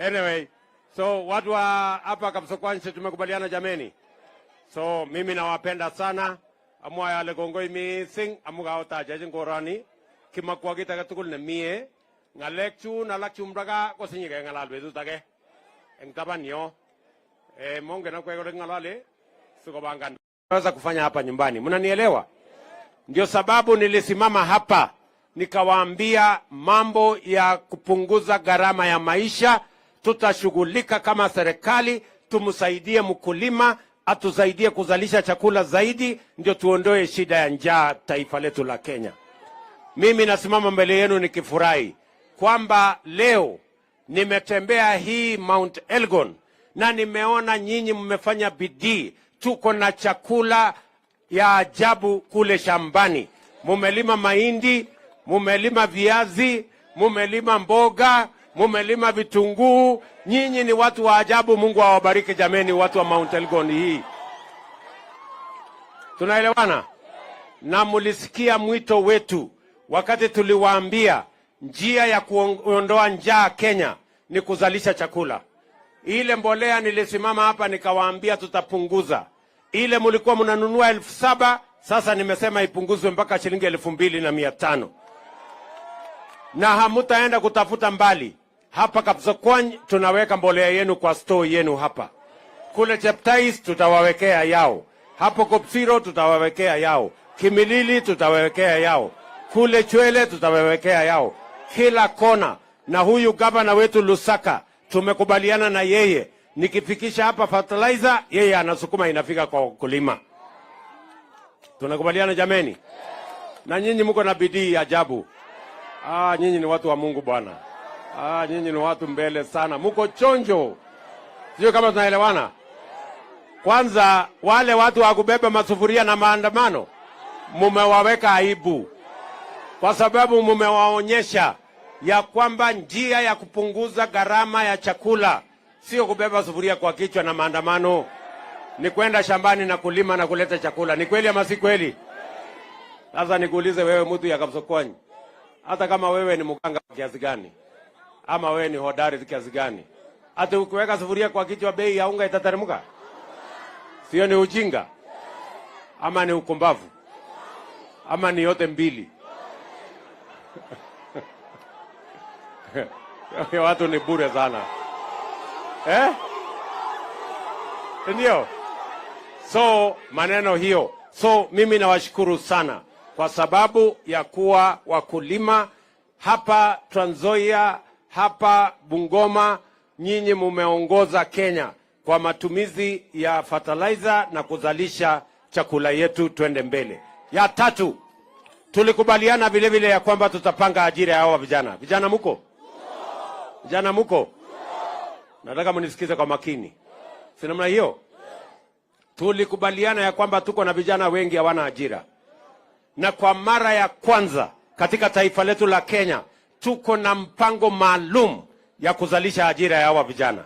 Anyway, so watu wa hapa Kapsokwony tumekubaliana jameni. So mimi nawapenda sana. Amwae ale kongoi missing amu kaotachech koroni. Kimakwa kit age tugul nemie. Ng'alek chun alak chumdo gaa kosinye keng'alal betut age eng taban yo. Mongen akwek ole king'olole sikopangan. Naweza kufanya hapa nyumbani. Mnanielewa? Ndio sababu nilisimama hapa nikawaambia mambo ya kupunguza gharama ya maisha, tutashughulika kama serikali, tumsaidie mkulima, atusaidie kuzalisha chakula zaidi, ndio tuondoe shida ya njaa taifa letu la Kenya. Mimi nasimama mbele yenu nikifurahi kwamba leo nimetembea hii Mount Elgon na nimeona nyinyi mmefanya bidii. Tuko na chakula ya ajabu kule shambani. Mumelima mahindi, mumelima viazi, mumelima mboga, mumelima vitunguu. Nyinyi ni watu wa ajabu. Mungu awabariki jameni, watu wa Mount Elgon hii. Tunaelewana? Na mulisikia mwito wetu wakati tuliwaambia njia ya kuondoa njaa Kenya ni kuzalisha chakula. Ile mbolea nilisimama hapa nikawaambia tutapunguza. Ile mulikuwa mnanunua 7,000, sasa nimesema ipunguzwe mpaka shilingi 2,500. Na hamutaenda kutafuta mbali. Hapa Kapsokwony tunaweka mbolea yenu kwa store yenu hapa. Kule Cheptais tutawawekea yao. Hapo Kopsiro tutawawekea yao. Kimilili tutawawekea yao. Kule Chwele tutawawekea yao. Kila kona. Na huyu gavana wetu Lusaka tumekubaliana na yeye, nikifikisha hapa fertilizer, yeye anasukuma inafika kwa wakulima. Tunakubaliana jameni? Na nyinyi mko na bidii ajabu. Nyinyi ni watu wa Mungu bwana. Nyinyi ni watu mbele sana. Mko chonjo. Sio kama tunaelewana? Kwanza wale watu wa kubeba masufuria na maandamano mumewaweka aibu, kwa sababu mumewaonyesha ya kwamba njia ya kupunguza gharama ya chakula sio kubeba sufuria kwa kichwa na maandamano, ni kwenda shambani na kulima na kuleta chakula. Ni kweli ama si kweli? Sasa nikuulize wewe, mtu ya Kapsokwony, hata kama wewe ni mganga kiasi gani ama wewe ni hodari kiasi gani, hata ukiweka sufuria kwa kichwa bei ya unga itateremka? Sio ni ujinga ama ni ukumbavu ama ni yote mbili? Watu ni bure sana. Ndio. So maneno hiyo. So mimi nawashukuru sana kwa sababu ya kuwa wakulima hapa Trans Nzoia, hapa Bungoma, nyinyi mumeongoza Kenya kwa matumizi ya fertilizer na kuzalisha chakula yetu. Twende mbele. Ya tatu, tulikubaliana vile vile ya kwamba tutapanga ajira ya hawa vijana. Vijana muko? Vijana muko? Nataka mnisikize kwa makini. Si namna hiyo? Tulikubaliana ya kwamba tuko na vijana wengi hawana ajira. Na kwa mara ya kwanza katika taifa letu la Kenya tuko na mpango maalum ya kuzalisha ajira ya hawa vijana.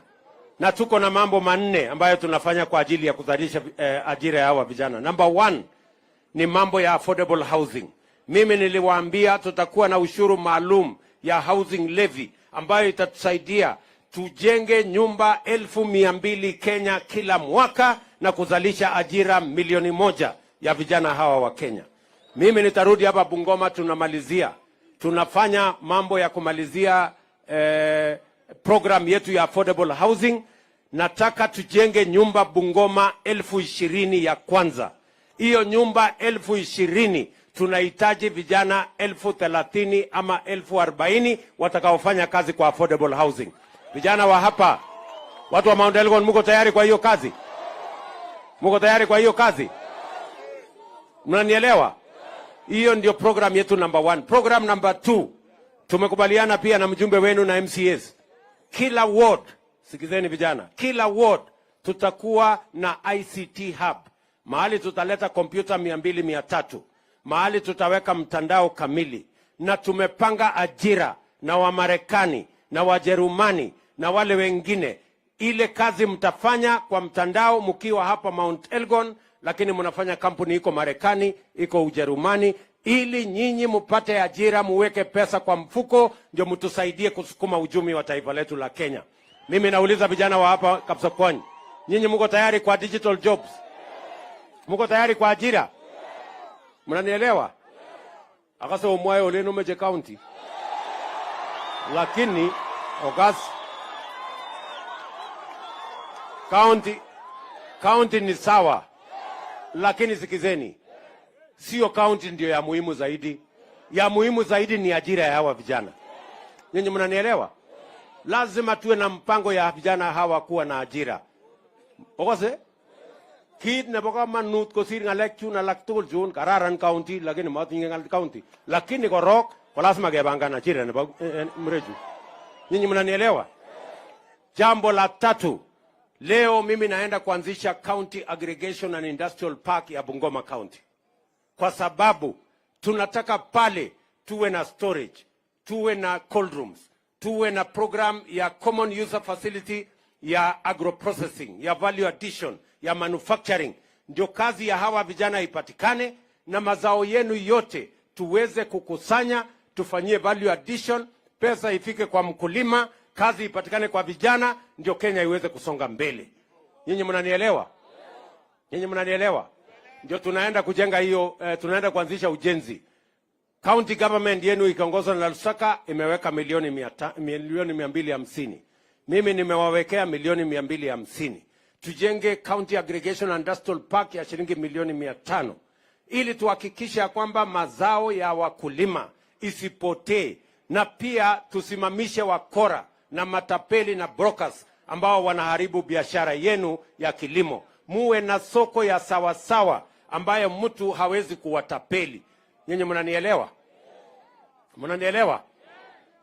Na tuko na mambo manne ambayo tunafanya kwa ajili ya kuzalisha ajira ya hawa vijana. Number 1 ni mambo ya affordable housing. Mimi niliwaambia tutakuwa na ushuru maalum ya housing levy ambayo itatusaidia tujenge nyumba 200,000 Kenya kila mwaka na kuzalisha ajira 1,000,000 ya vijana hawa wa Kenya. Mimi nitarudi hapa Bungoma, tunamalizia. Tunafanya mambo ya kumalizia program yetu ya affordable housing. Nataka tujenge nyumba Bungoma 20,000 ya kwanza. Hiyo nyumba 20,000 tunahitaji vijana 30,000 ama 40,000 watakaofanya kazi kwa affordable housing. Vijana wa hapa, watu wa Mount Elgon, mko tayari kwa hiyo kazi? Mko tayari kwa hiyo kazi? Mnanielewa? Hiyo ndio program yetu number 1. Program number 2, Tumekubaliana pia na mjumbe wenu na MCAs, kila ward, sikizeni vijana, kila ward tutakuwa na ICT hub, mahali tutaleta kompyuta 200, 300, mahali tutaweka mtandao kamili, na tumepanga ajira na Wamarekani na Wajerumani na wale wengine. Ile kazi mtafanya kwa mtandao mkiwa hapa Mount Elgon, lakini mnafanya kampuni iko Marekani, iko Ujerumani, ili nyinyi mpate ajira, muweke pesa kwa mfuko, ndio mtusaidie kusukuma uchumi wa taifa letu la Kenya. Mimi nauliza vijana wa hapa Kapsokwony, nyinyi mko tayari kwa digital jobs? Mko tayari kwa ajira? Mnanielewa? Akase omwae oleno meche county, lakini okas county, county ni sawa, lakini sikizeni, sio county ndio ya muhimu zaidi. Ya muhimu zaidi ni ajira ya hawa vijana. Nyinyi mnanielewa? Lazima tuwe na mpango ya vijana hawa kuwa na ajira. Okose kit nebo kamanut kosir ng'alek chun alak tugul chun kararan county, lakini matinye ng'al county, lakini korok ko lazima kepangan ajira nebo mrechu. Nyinyi mnanielewa? Jambo la tatu, leo mimi naenda kuanzisha County Aggregation and Industrial Park ya Bungoma County, kwa sababu tunataka pale tuwe na storage, tuwe na cold rooms, tuwe na program ya common user facility ya agroprocessing, ya value addition, ya manufacturing, ndio kazi ya hawa vijana ipatikane na mazao yenu yote tuweze kukusanya, tufanyie value addition, pesa ifike kwa mkulima, kazi ipatikane kwa vijana, ndio Kenya iweze kusonga mbele. Nyinyi mnanielewa? Nyinyi mnanielewa? Ndio tunaenda kujenga hiyo, tunaenda kuanzisha ujenzi. County government yenu ikiongozwa na Lusaka imeweka milioni 250. Mimi nimewawekea milioni 250. Tujenge County Aggregation and Industrial Park ya shilingi milioni 500 ili tuhakikishe ya kwamba mazao ya wakulima isipotee, na pia tusimamishe wakora na matapeli na brokers ambao wanaharibu biashara yenu ya kilimo. Muwe na soko ya sawasawa ambayo mtu hawezi kuwatapeli. Nyinyi mnanielewa? Mnanielewa?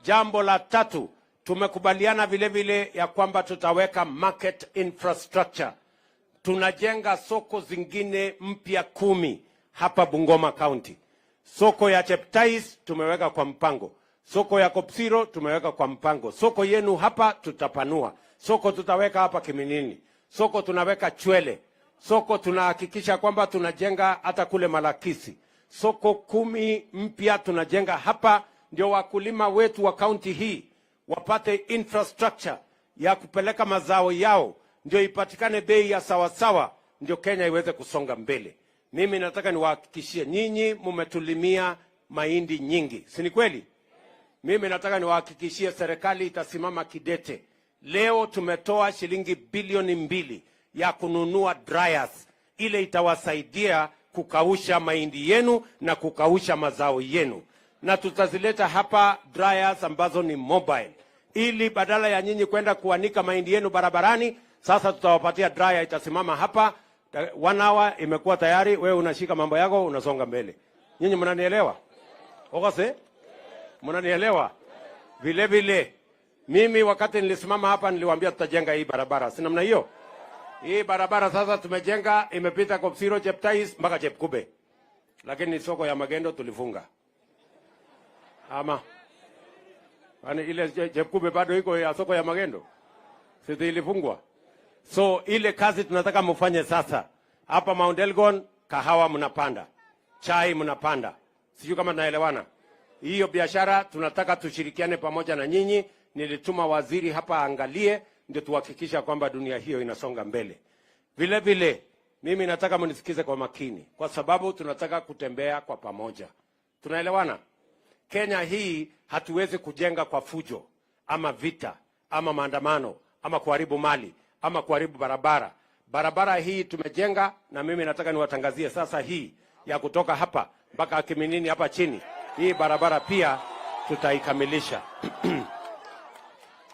Jambo la tatu, tumekubaliana vile vile ya kwamba tutaweka market infrastructure. Tunajenga soko zingine mpya 10 hapa Bungoma County. Soko ya Cheptais tumeweka kwa mpango, soko ya Kopsiro tumeweka kwa mpango, soko yenu hapa tutapanua, soko tutaweka hapa Kiminini, soko tunaweka Chwele, soko tunahakikisha kwamba tunajenga hata kule Malakisi. Soko 10 mpya tunajenga hapa, ndio wakulima wetu wa kaunti hii wapate infrastructure ya kupeleka mazao yao, ndio ipatikane bei ya sawasawa, ndio Kenya iweze kusonga mbele. Mimi nataka niwahakikishie nyinyi, mumetulimia mahindi nyingi, si ni kweli? Mimi nataka niwahakikishie serikali itasimama kidete. Leo tumetoa shilingi bilioni 2 ya kununua dryers, ile itawasaidia kukausha mahindi yenu na kukausha mazao yenu, na tutazileta hapa dryers ambazo ni mobile, ili badala ya nyinyi kwenda kuanika mahindi yenu barabarani, sasa tutawapatia dryer, itasimama hapa 1 hour imekuwa tayari, wewe unashika mambo yako unasonga mbele. Nyinyi mnanielewa? Okase? Mnanielewa? Vile vile mimi wakati nilisimama hapa niliwaambia tutajenga hii barabara, si namna hiyo? Hii barabara sasa tumejenga, imepita Kopsiro, Cheptais mpaka Chepkube, lakini soko ya magendo tulifunga. Ama yani ile Chepkube bado iko ya soko ya magendo, si ilifungwa? So ile kazi tunataka mfanye sasa hapa Mount Elgon, kahawa mnapanda, chai mnapanda, sijui kama tunaelewana. Hiyo biashara tunataka tushirikiane pamoja na nyinyi. Nilituma waziri hapa aangalie, ndio tuhakikisha kwamba dunia hiyo inasonga mbele. Vile vile mimi nataka mnisikize kwa makini, kwa sababu tunataka kutembea kwa pamoja. Tunaelewana? Kenya hii hatuwezi kujenga kwa fujo ama vita ama maandamano ama kuharibu mali ama kuharibu barabara. Barabara hii tumejenga, na mimi nataka niwatangazie sasa hii ya kutoka hapa mpaka Kiminini hapa chini, hii barabara pia tutaikamilisha.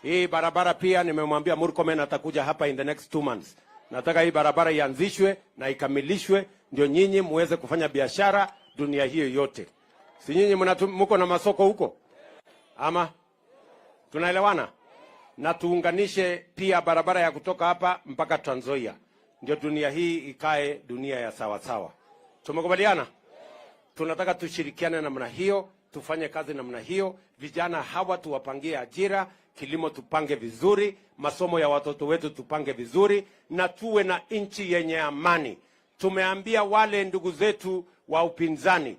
Hii barabara pia nimemwambia Murkomen atakuja hapa in the next 2 months. Nataka hii barabara ianzishwe na ikamilishwe, ndio nyinyi muweze kufanya biashara dunia hiyo yote. Si nyinyi mko na masoko huko? Ama tunaelewana? Na tuunganishe pia barabara ya kutoka hapa mpaka Trans Nzoia, ndio dunia hii ikae dunia ya sawasawa. Tumekubaliana? Tunataka tushirikiane namna hiyo, tufanye kazi namna hiyo. Vijana hawa tuwapangie ajira, kilimo tupange vizuri, masomo ya watoto wetu tupange vizuri, na tuwe na nchi yenye amani. Tumeambia wale ndugu zetu wa upinzani,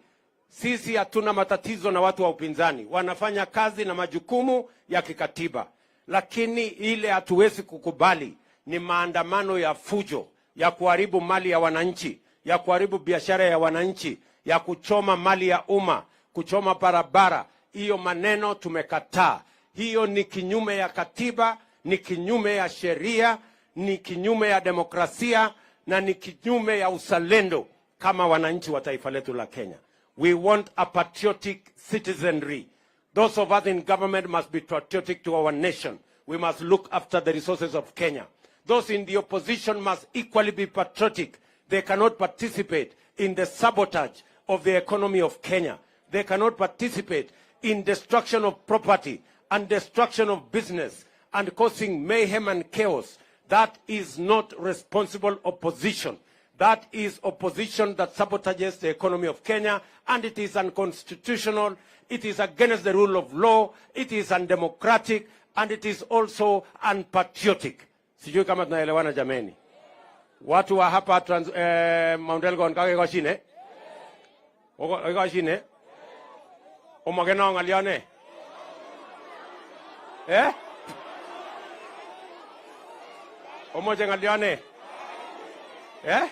sisi hatuna matatizo na watu wa upinzani, wanafanya kazi na majukumu ya kikatiba, lakini ile hatuwezi kukubali ni maandamano ya fujo, ya kuharibu mali ya wananchi, ya kuharibu biashara ya wananchi, ya kuchoma mali ya umma, kuchoma barabara. Hiyo maneno tumekataa. Hiyo ni kinyume ya katiba, ni kinyume ya sheria, ni kinyume ya demokrasia na ni kinyume ya uzalendo kama wananchi wa taifa letu la Kenya. We want a patriotic citizenry. Those of us in government must be patriotic to our nation. We must look after the resources of Kenya. Those in the opposition must equally be patriotic. They cannot participate in the sabotage of the economy of Kenya. They cannot participate in destruction of property and destruction of business and causing mayhem and chaos. That is not responsible opposition. That is opposition that sabotages the economy of Kenya, and it is unconstitutional, it is against the rule of law, it is undemocratic, and it is also unpatriotic. Sijui kama tunaelewana, jameni. Watu wa hapa Mount Elgon, kakekoshine? Okoshine? Omokeno ng'olyone? Eh? Omoche ng'olyone? Eh?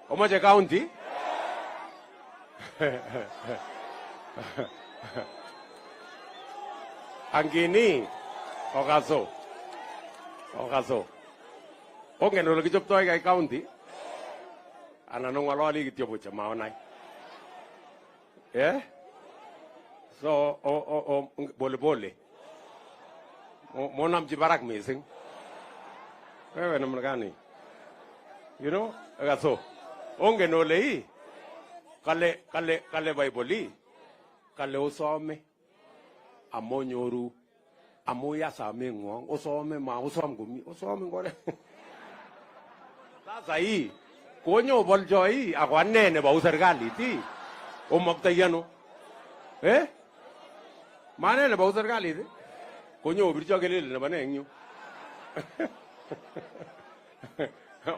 Omoche county? Angini okaso. Okaso. Ongen ole kichoptoi kai county? Anan ong'ololi kityo buch amaonai. Eh? So, o, pole pole. Monamchi barak missing. Wewe namna gani? Okaso. Ongen ole ii. Kale Bible ii. Kale osome. Amonyoru. Amu ya sameng'wong. Osome ma osom komie. Osome ngore. Sasa hii konyo bolcho hii ako ane nebou serikalit ii. Omoktoi ano? Eh? Mane nebou serikalit ii? Konyo obircho kelele nebo ne eng yu?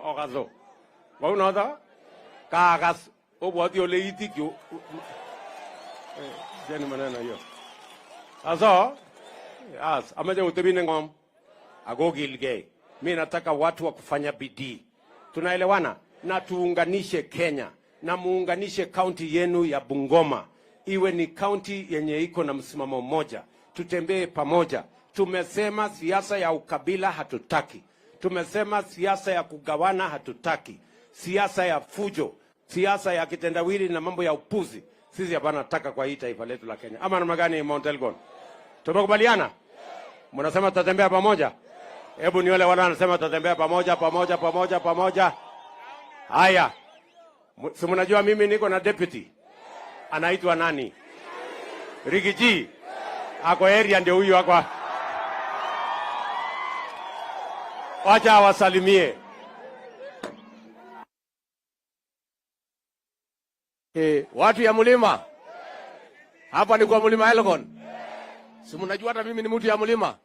Okaso. Kounoto? Kaakas obwoti ole itikyu. Cheni maneno hiyo. Sasa, as, amache otebi neng'om ako okilgei. Mi nataka watu wa kufanya bidii. Tunaelewana? Na tuunganishe Kenya na muunganishe kaunti yenu ya Bungoma iwe ni kaunti yenye iko na msimamo mmoja. Tutembee pamoja. Tumesema siasa ya ukabila hatutaki. Tumesema siasa ya kugawana hatutaki. Siasa ya fujo, siasa ya kitendawili na mambo ya upuzi sisi hapana taka kwa hii taifa letu la Kenya. Ama namna gani, Mount Elgon? Tumekubaliana? Mnasema tutatembea pamoja? Hebu niole wale wanasema tutatembea pamoja, pamoja, pamoja, pamoja. Haya. Si mnajua mimi niko na deputy. Anaitwa nani? Riggy G. Ako area, ndio huyu ako. Wacha awasalimie. Watu ya mlima. Hapa ni kwa mlima Elgon. Si mnajua hata mimi ni mtu ya mlima.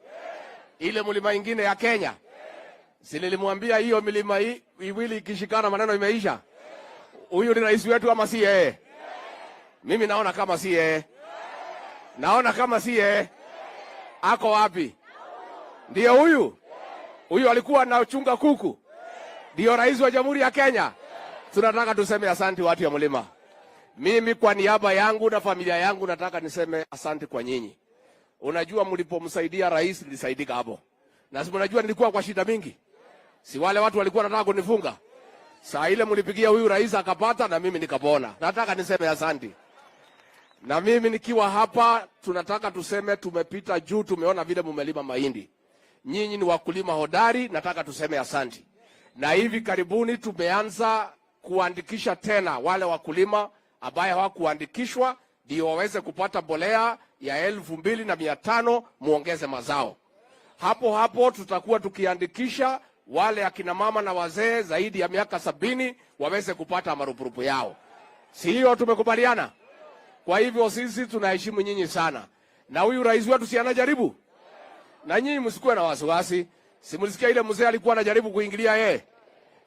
Ile mlima ingine ya Kenya. Si nilimwambia hiyo milima hii iwili ikishikana maneno imeisha. Huyu ni rais wetu ama si yeye? Mimi naona kama si yeye. Naona kama si yeye. Ako wapi? Ndio huyu. Huyu alikuwa anachunga kuku. Ndio rais wa Jamhuri ya Kenya. Tunataka tuseme asante watu ya mlima. Mimi kwa niaba yangu na familia yangu nataka niseme asante kwa nyinyi. Unajua mlipomsaidia rais nilisaidika hapo. Na si mnajua nilikuwa kwa shida mingi. Si wale watu walikuwa wanataka kunifunga. Saa ile mlipigia huyu rais akapata na mimi nikapona. Nataka niseme asante. Na mimi nikiwa hapa tunataka tuseme tumepita juu, tumeona vile mumelima mahindi. Nyinyi ni wakulima hodari, nataka tuseme asante. Na hivi karibuni tumeanza kuandikisha tena wale wakulima ambaye hawakuandikishwa ndio waweze kupata mbolea ya 2,500 muongeze mazao. Hapo hapo tutakuwa tukiandikisha wale akina mama na wazee zaidi ya miaka 70 waweze kupata marupurupu yao. Si hiyo tumekubaliana? Kwa hivyo sisi tunaheshimu nyinyi sana, na huyu rais wetu si anajaribu, na nyinyi msikuwe na wasiwasi. Si mlisikia ile mzee alikuwa anajaribu kuingilia yeye,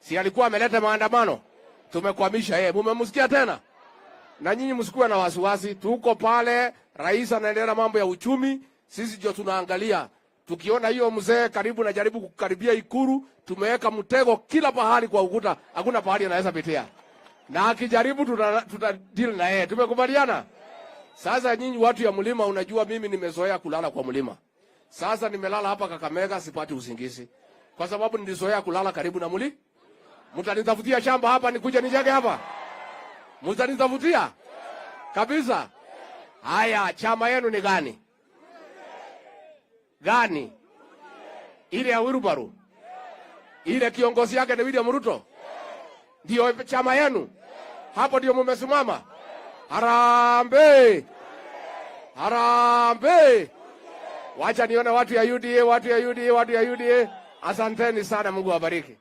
si alikuwa ameleta maandamano? Tumekwamisha yeye, mumemsikia tena? Na nyinyi msikuwe na wasiwasi, tuko pale. Rais anaendelea na mambo ya uchumi, sisi ndio tunaangalia. Tukiona hiyo mzee karibu najaribu kukaribia Ikulu, tumeweka mtego kila pahali kwa ukuta, hakuna pahali anaweza pitia, na akijaribu tuta deal na yeye. Tumekubaliana? Sasa nyinyi watu ya mlima, unajua mimi nimezoea kulala kwa mlima. Sasa nimelala hapa Kakamega, sipati usingizi kwa sababu nilizoea kulala karibu na mlima. Mtanitafutia shamba hapa nikuje nijenge hapa? Mtanitafutia kabisa? Haya, chama yenu ni gani? Gani? Ile ya Wilbaro? Ile kiongozi yake ni William Ruto? Ndio chama yenu? Hapo ndio mumesimama? Harambee! Harambee! Wacha nione watu ya UDA, watu ya UDA, watu ya UDA. Asanteni sana, Mungu awabariki.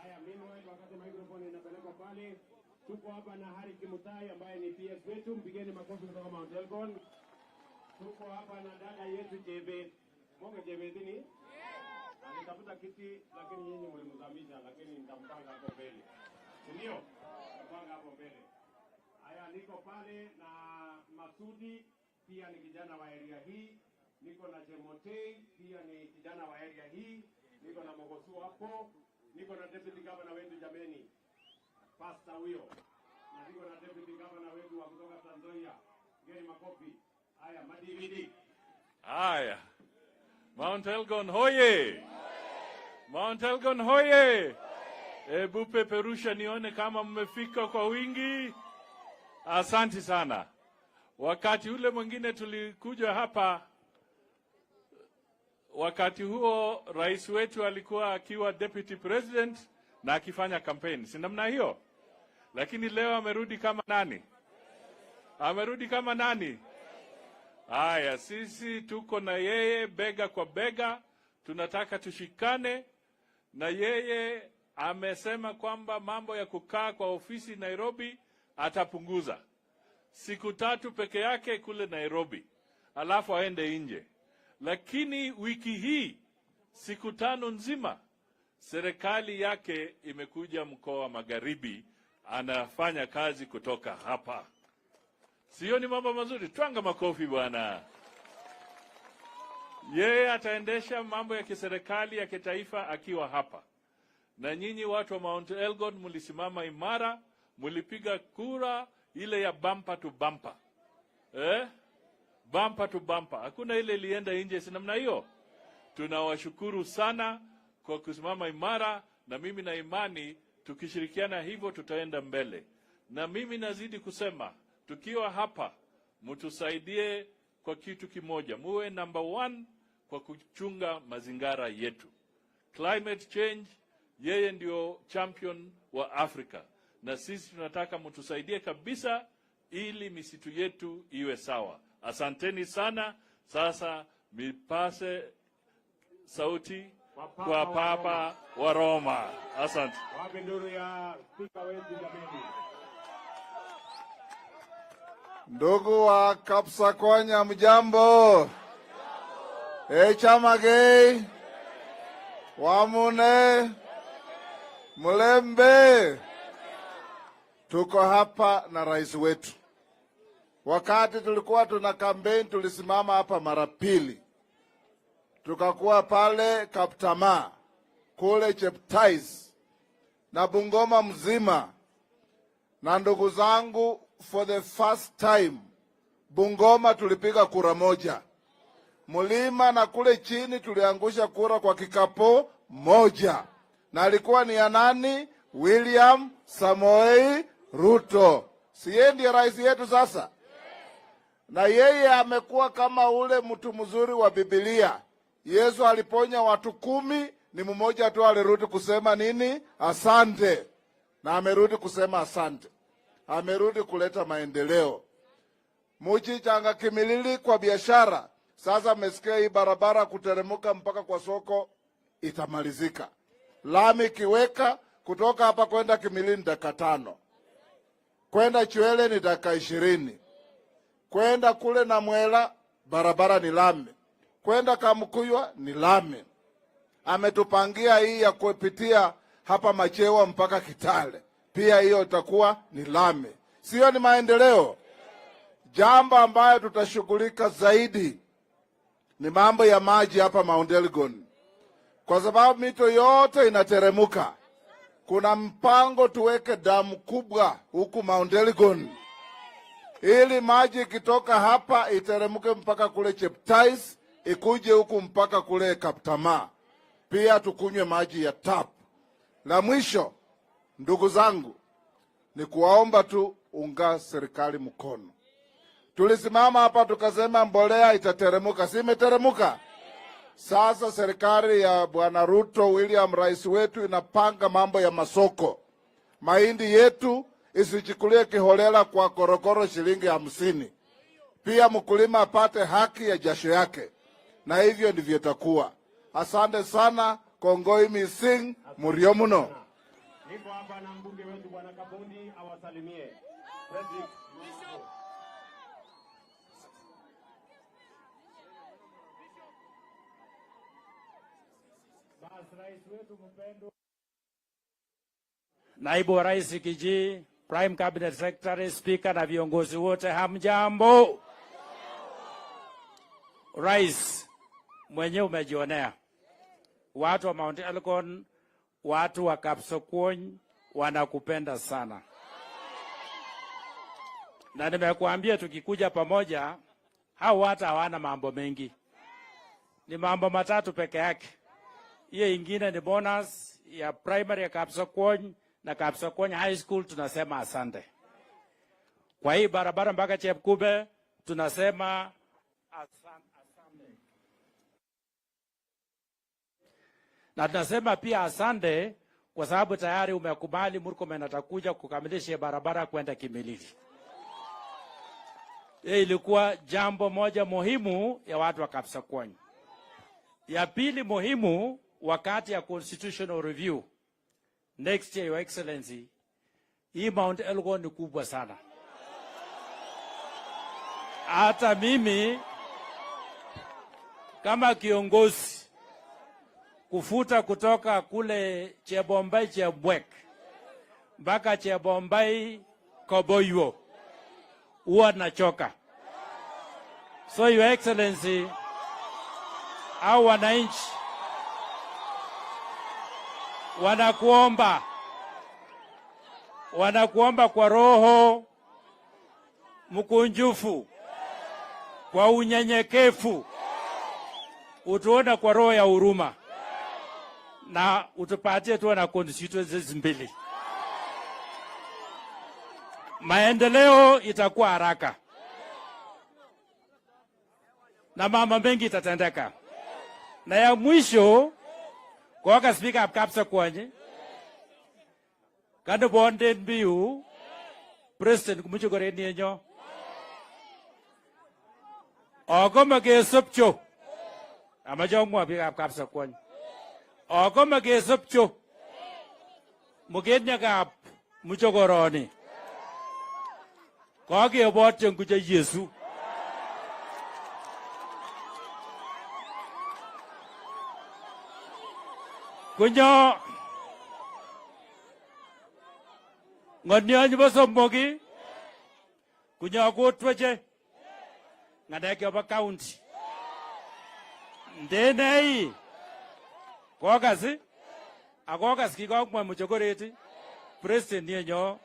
Haya, meanwhile, wakati microphone inapelekwa pale, tuko hapa na Harry Kimutai ambaye ni PS wetu, mpigeni makofi kutoka Mount Elgon. Tuko hapa na dada yetu Jebe Monge Jebe Dini. Alitafuta kiti lakini nyinyi mlimzamisha, lakini nitampanga hapo mbele, si ndio? Nitampanga hapo mbele. Haya, niko pale na Masudi, pia ni kijana wa area hii. Niko na Chemotei, pia ni kijana wa area hii. Niko na Mogosu hapo, niko na deputy governor wetu jameni, pasta huyo, na niko na deputy governor wetu wa kutoka Trans Nzoia. Geni makofi. Haya, madividi. Haya, Mount Elgon hoye! Mount Elgon hoye! Hebu peperusha nione kama mmefika kwa wingi. Asanti sana. Wakati ule mwingine tulikuja hapa, wakati huo rais wetu alikuwa akiwa deputy president na akifanya campaign, si namna hiyo? Lakini leo amerudi kama nani? Amerudi kama nani? Haya, sisi tuko na yeye bega kwa bega, tunataka tushikane na yeye. Amesema kwamba mambo ya kukaa kwa ofisi Nairobi atapunguza siku 3 peke yake kule Nairobi, alafu aende nje. Lakini wiki hii siku 5 nzima serikali yake imekuja mkoa wa Magharibi, anafanya kazi kutoka hapa. Sio ni mambo mazuri? Twanga makofi bwana. Yeye ataendesha mambo ya kiserikali ya kitaifa akiwa hapa. Na nyinyi watu wa Mount Elgon mlisimama imara, mlipiga kura ile ya bumper to bumper. Bumper to bumper. Hakuna ile ilienda nje, si namna hiyo? Tunawashukuru sana kwa kusimama imara, na mimi na imani tukishirikiana hivyo tutaenda mbele. Na mimi nazidi kusema, tukiwa hapa mtusaidie kwa kitu kimoja, muwe number 1 kwa kuchunga mazingara yetu. Climate change, yeye ndio champion wa Afrika, na sisi tunataka mtusaidie kabisa ili misitu yetu iwe sawa. Asanteni sana. Sasa mipase sauti kwa Papa wa Roma. Asante. Wapi nduru ya spika wetu jameni? Ndugu wa Kapsakwanya, mjambo? Echamagei Wamune Mlembe, tuko hapa na rais wetu. Wakati tulikuwa tuna campaign, tulisimama hapa mara pili, tukakuwa pale Kaptama kule Cheptais na Bungoma mzima. Na ndugu zangu, for the first time Bungoma tulipiga kura moja. Mlima na kule chini tuliangusha kura kwa kikapu moja, na alikuwa ni ya nani? William Samoei Ruto. Si yeye ndiye rais yetu sasa? Na yeye amekuwa kama ule mtu mzuri wa Biblia. Yesu aliponya watu 10, ni mmoja tu alirudi kusema nini? Asante. Na amerudi kusema asante, amerudi kuleta maendeleo. Muchi changa Kimilili kwa biashara. Sasa mmesikia hii barabara kuteremuka mpaka kwa soko itamalizika. Lami ikiweka kutoka hapa kwenda Kimilili ni dakika 5, kwenda Chwele ni dakika 20, kwenda kule na Mwela barabara ni lami, kwenda Kamkuywa ni lami. Ametupangia hii ya kupitia hapa Machewa mpaka Kitale, pia hiyo itakuwa ni lami. Sio ni maendeleo? Jambo ambayo tutashughulika zaidi ni mambo ya maji hapa Mount Elgon, kwa sababu mito yote inateremuka. Kuna mpango tuweke damu kubwa huku Mount Elgon ili maji ikitoka hapa iteremke mpaka kule Cheptais, ikuje huku mpaka kule Kaptama, pia tukunywe maji ya tap. La mwisho, ndugu zangu, ni kuwaomba tu unga serikali mkono. Tulisimama hapa tukasema mbolea itateremuka, si imeteremuka? Sasa serikali ya Bwana Ruto William, rais wetu, inapanga mambo ya masoko. Mahindi yetu isichukulie kiholela kwa korokoro shilingi 50. Pia mkulima apate haki ya jasho yake, na hivyo ndivyo itakuwa. Asante sana. Kongoi mising murio muno. Niko hapa na mbunge wetu Bwana Kabundi awasalimie. Frederick. Basi rais wetu mpendwa, Naibu wa Rais Kiji, Prime Cabinet Secretary, Speaker na viongozi wote, hamjambo. Rais mwenyewe umejionea, watu wa Mount Elgon, watu wa Kapsokwony wanakupenda sana, na nimekuambia tukikuja pamoja, hao watu hawana mambo mengi, ni mambo matatu peke yake. Hiyo ingine ni bonus ya primary ya Kapsokwony na Kapsokwony High School, tunasema asante. Kwa hii barabara mpaka Chepkube tunasema asante. Na tunasema pia asante kwa sababu tayari umekubali Murkomen atakuja kukamilisha barabara kwenda Kimilili. Hii ilikuwa jambo moja muhimu ya watu wa Kapsokwony. Ya pili muhimu, wakati ya constitutional review next year, Your Excellency, hii Mount Elgon ni kubwa sana. Hata mimi kama kiongozi kufuta kutoka kule Chebombai Chebwek mpaka Chebombai Koboywo huwa nachoka. So Your Excellency, au wananchi wanakuomba kwa roho mkunjufu, kwa unyenyekevu, utuone kwa roho ya huruma na utupatie tuwe na constituencies mbili. Maendeleo itakuwa haraka na mambo mengi itatendeka. Na ya mwisho koka Speaker ab Kapsokwony kande bonden biu President kumucho koren yenyo akome kesopcho amache amwa biikab Kapsokwony akome kesopcho mukenyekab muchokoroni kokebotyen kuche Yesu. Kunyo ng'onyo nebo somok kunyo kotweche ng'alek chobo county. Ndenei kokas akokas kikomwa muchokoret president yenyo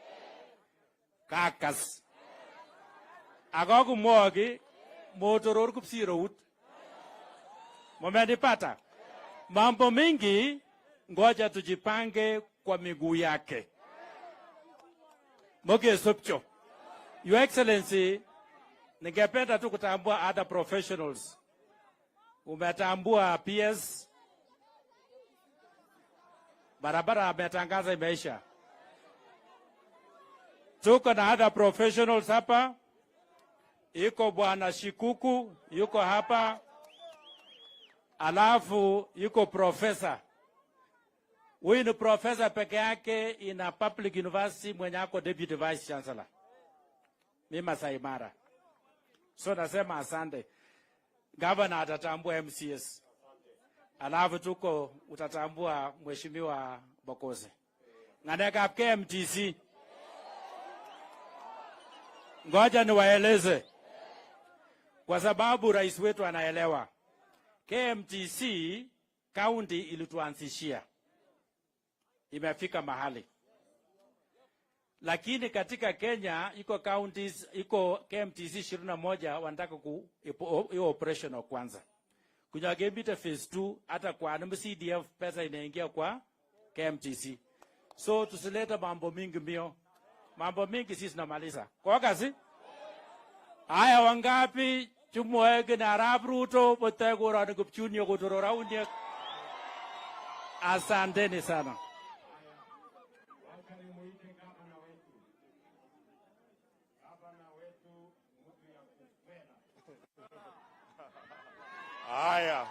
kakas akokumwoki motoror kupsirout. Mumenipata? Mambo mingi, ngoja tujipange kwa miguu yake. Mogesopcho. Your Excellency, ningependa tu kutambua other professionals. Umetambua PS, barabara ametangaza imeisha. Tuko na other professionals hapa, iko Bwana Shikuku yuko hapa, alafu yuko profesa. Huyu ni profesa peke yake ina public university mwenye ako deputy vice chancellor. Ni Masai Mara. So nasema asante. Governor atatambua MCS. Alafu tuko utatambua Mheshimiwa Bokose. Ng'alekab KMTC. Ngoja niwaeleze, kwa sababu rais wetu anaelewa. KMTC county ilituanzishia, imefika mahali, lakini katika Kenya iko counties, iko KMTC 21 wanataka ku hiyo operational kwanza. Kunyagembite phase 2 hata kwa CDF pesa inaingia kwa KMTC. So tusilete mambo mingi mbio. Mambo mingi sisi tunamaliza. Kwa kazi? Haya, wangapi chumwoe na Arap Ruto bote koroni Kipchunio kotoro rauniek. Asanteni sana. Wacha nimuite gavana wetu. Gavana wetu mtu ya kupenda. Haya.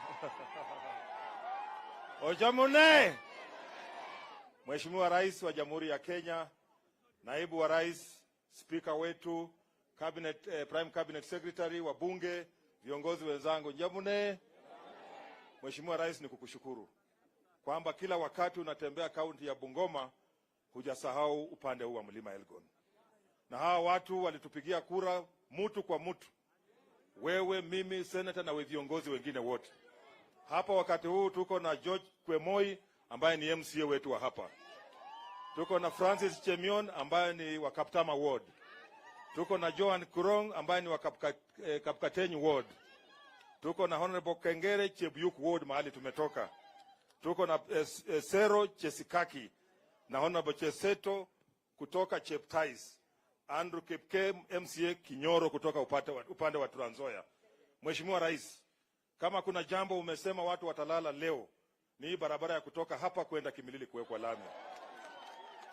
Ojamune. Mheshimiwa Rais wa Jamhuri ya Kenya, Naibu wa Rais, Spika wetu, Prime Cabinet Secretary, wabunge, viongozi wenzangu, Jamune. Mheshimiwa Rais, ni kukushukuru kwamba kila wakati unatembea kaunti ya Bungoma hujasahau upande huu wa Mlima Elgon. Na hawa watu walitupigia kura mutu kwa mutu, wewe, mimi, senator na viongozi wengine wote. Hapa wakati huu tuko na George Kwemoi ambaye ni MCA wetu wa hapa. Tuko na Francis Chemion ambaye ni wa Kaptama Ward. Tuko na Joan Kurong ambaye ni wa Kapkatenyi Ward. Tuko na Honorable Kengere Chebuyuk Ward mahali tumetoka. Tuko na Sero Chesikaki na Honorable Cheseto kutoka Cheptais. Andrew Kipke MCA Kinyoro kutoka upande wa Trans Nzoia. Mheshimiwa Rais, kama kuna jambo umesema watu watalala leo ni hii barabara ya kutoka hapa kwenda Kimilili kuwekwa lami.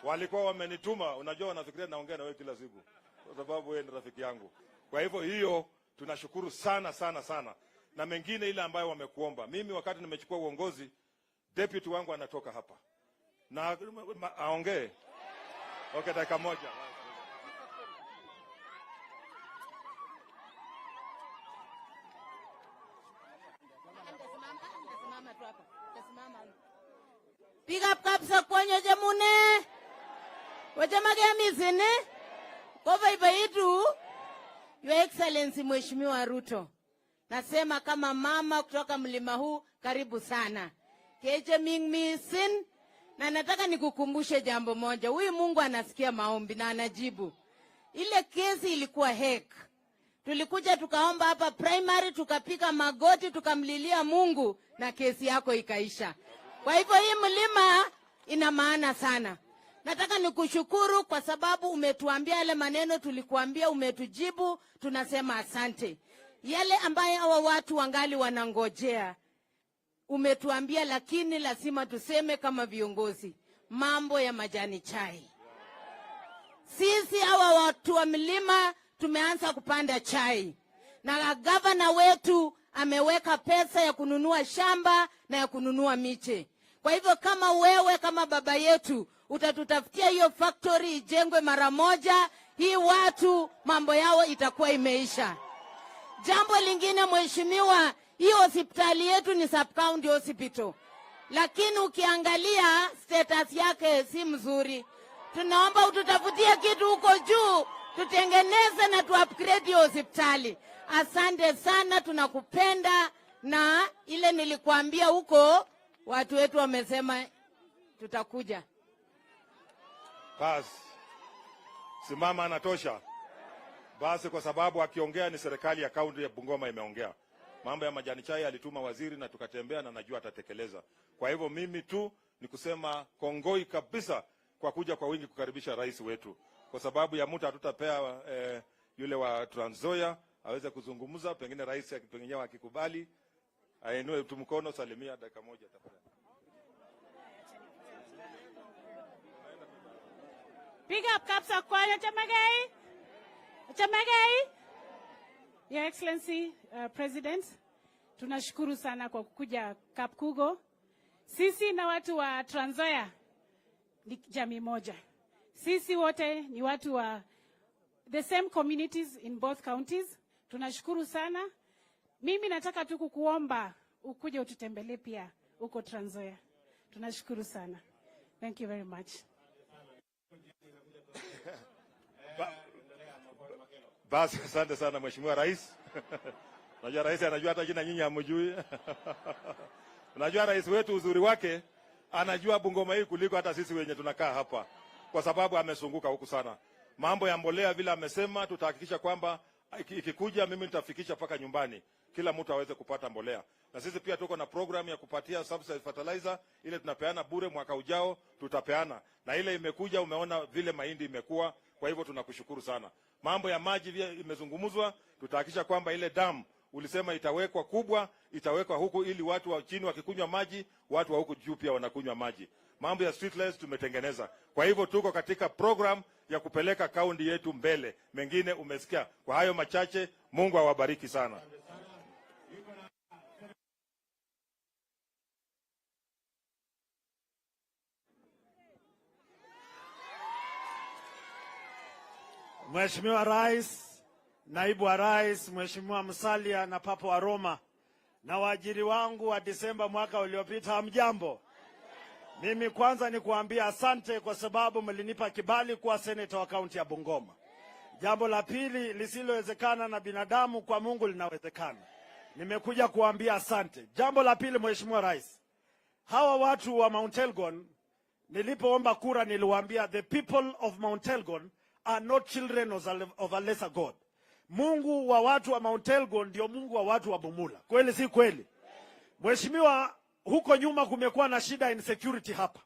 Walikuwa wamenituma, unajua wanafikiria naongea na wewe kila siku kwa sababu wewe ni rafiki yangu. Kwa hivyo hiyo tunashukuru sana sana sana. Na mengine ile ambayo wamekuomba. Mimi wakati nimechukua uongozi, deputy wangu anatoka hapa. Na aongee. Okay, dakika moja. Pick up Kapsakwony chamune. Wachamage misini. Kobaibaitu. Your Excellency Mheshimiwa Ruto. Nasema kama mama kutoka mlima huu, karibu sana. Keche ming misin. Na nataka nikukumbushe jambo moja. Huyu Mungu anasikia maombi na anajibu. Ile kesi ilikuwa hek. Tulikuja tukaomba hapa primary, tukapiga magoti, tukamlilia Mungu na kesi yako ikaisha. Kwa hivyo hii mlima ina maana sana. Nataka nikushukuru kwa sababu umetuambia yale maneno tulikuambia, umetujibu, tunasema asante. Yale ambaye hawa watu wangali wanangojea umetuambia, lakini lazima tuseme kama viongozi, mambo ya majani chai. Sisi hawa watu wa mlima tumeanza kupanda chai na gavana wetu ameweka pesa ya kununua shamba na ya kununua miche. Kwa hivyo kama wewe kama baba yetu utatutafutia hiyo factory ijengwe mara moja, hii watu mambo yao itakuwa imeisha. Jambo lingine mheshimiwa, hii hospitali yetu ni sub county hospital, lakini ukiangalia status yake si mzuri. Tunaomba ututafutie kitu huko juu tutengeneze na tu upgrade hiyo hospitali. Asante sana, tunakupenda. Na ile nilikuambia huko, watu wetu wamesema tutakuja. Basi simama, anatosha. Basi kwa sababu akiongea ni serikali ya kaunti ya Bungoma imeongea. Mambo ya majani chai alituma waziri na tukatembea na najua atatekeleza. Kwa hivyo mimi tu ni kusema kongoi kabisa kwa kuja kwa wingi kukaribisha rais wetu. Kwa sababu ya muda hatutapea yule wa Trans Nzoia aweze kuzungumza, pengine rais pengine akikubali ainue tu mkono, salimia dakika moja tafadhali. Big up Kapsokwony, Chamagei. Chamagei. Your Excellency, President, tunashukuru sana kwa kukuja Kapkugo. Sisi na watu wa Trans Nzoia ni jamii moja. Sisi wote ni watu wa the same communities in both counties. Tunashukuru sana. Mimi nataka tu kukuomba ukuje ututembelee pia huko Trans Nzoia. Tunashukuru sana. Thank you very much. Basi asante sana Mheshimiwa Rais. Unajua rais anajua hata jina nyinyi hamjui. Unajua rais wetu uzuri wake anajua Bungoma hii kuliko hata sisi wenye tunakaa hapa, kwa sababu amezunguka huku sana. Mambo ya mbolea vile amesema, tutahakikisha kwamba ikikuja mimi nitafikisha paka nyumbani, kila mtu aweze kupata mbolea. Na sisi pia tuko na program ya kupatia subsidized fertilizer, ile tunapeana bure, mwaka ujao tutapeana. Na ile imekuja, umeona vile mahindi imekuwa, kwa hivyo tunakushukuru sana. Mambo ya maji pia imezungumzwa, tutahakikisha kwamba ile dam ulisema itawekwa kubwa, itawekwa huku ili watu wa chini wakikunywa maji, watu wa huku juu pia wanakunywa maji. Mambo ya street lights tumetengeneza. Kwa hivyo tuko katika program ya kupeleka kaunti yetu mbele. Mengine umesikia. Kwa hayo machache, Mungu awabariki sana. Mheshimiwa Rais, Naibu wa Rais, Mheshimiwa Musalia na Papa wa Roma na waajiri wangu wa Disemba mwaka uliopita, hamjambo? Mimi kwanza ni kuambia asante kwa sababu mlinipa kibali kuwa seneta wa kaunti ya Bungoma. Jambo la pili, lisilowezekana na binadamu kwa Mungu linawezekana. Nimekuja kuambia asante. Jambo la pili, Mheshimiwa Rais, hawa watu wa Mount Elgon nilipoomba kura niliwaambia the people of Mount Elgon are not children of a lesser God. Mungu wa watu wa Mount Elgon ndio Mungu wa watu wa Bumula. Kweli si kweli? Mheshimiwa, huko nyuma kumekuwa na shida insecurity hapa.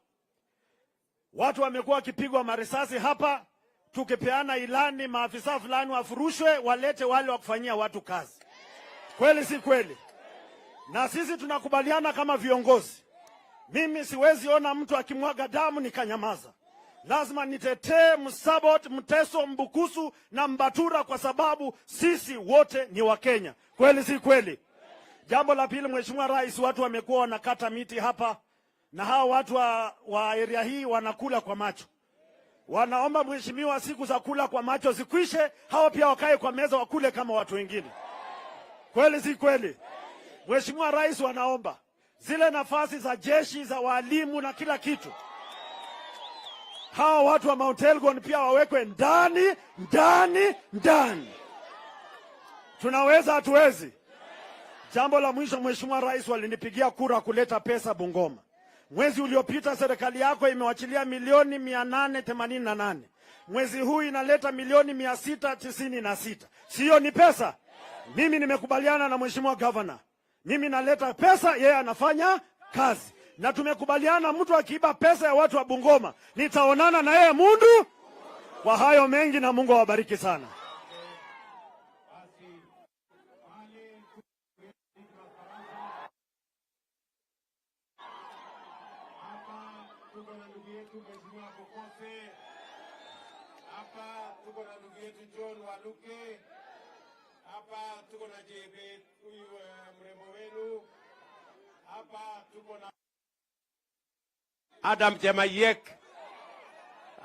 Watu wamekuwa wakipigwa marisasi hapa, tukipeana ilani maafisa fulani wafurushwe, walete wale wa kufanyia watu kazi. Kweli si kweli? Na sisi tunakubaliana kama viongozi. Mimi siwezi ona mtu akimwaga damu nikanyamaza. Lazima nitetee Msabot, Mteso, Mbukusu na Mbatura kwa sababu sisi wote ni Wakenya. Kweli si kweli? Jambo la pili, Mheshimiwa Rais, watu wamekuwa wanakata miti hapa na hawa watu wa area hii wanakula kwa macho. Wanaomba Mheshimiwa, siku za kula kwa macho zikwishe, hawa pia wakae kwa meza wakule kama watu wengine. Kweli si kweli? Mheshimiwa Rais, wanaomba zile nafasi za jeshi, za walimu na kila kitu, hawa watu wa Mount Elgon pia wawekwe ndani, ndani, ndani. Tunaweza, hatuwezi? Jambo la mwisho, Mheshimiwa Rais, walinipigia kura kuleta pesa Bungoma. Mwezi uliopita serikali yako imewachilia milioni 888. Mwezi huu inaleta milioni 696. Sio ni pesa? Mimi nimekubaliana na Mheshimiwa Governor. Mimi naleta pesa, yeye anafanya kazi. Na tumekubaliana mtu akiiba pesa ya watu wa Bungoma, nitaonana na yeye mundu. Kwa hayo mengi, na Mungu awabariki sana. Tuko na ndugu yetu Mheshimiwa Pokose. Hapa tuko na ndugu yetu John Waluke. Hapa tuko na JB huyu mrembo wenu. Hapa tuko na Adam Chemayek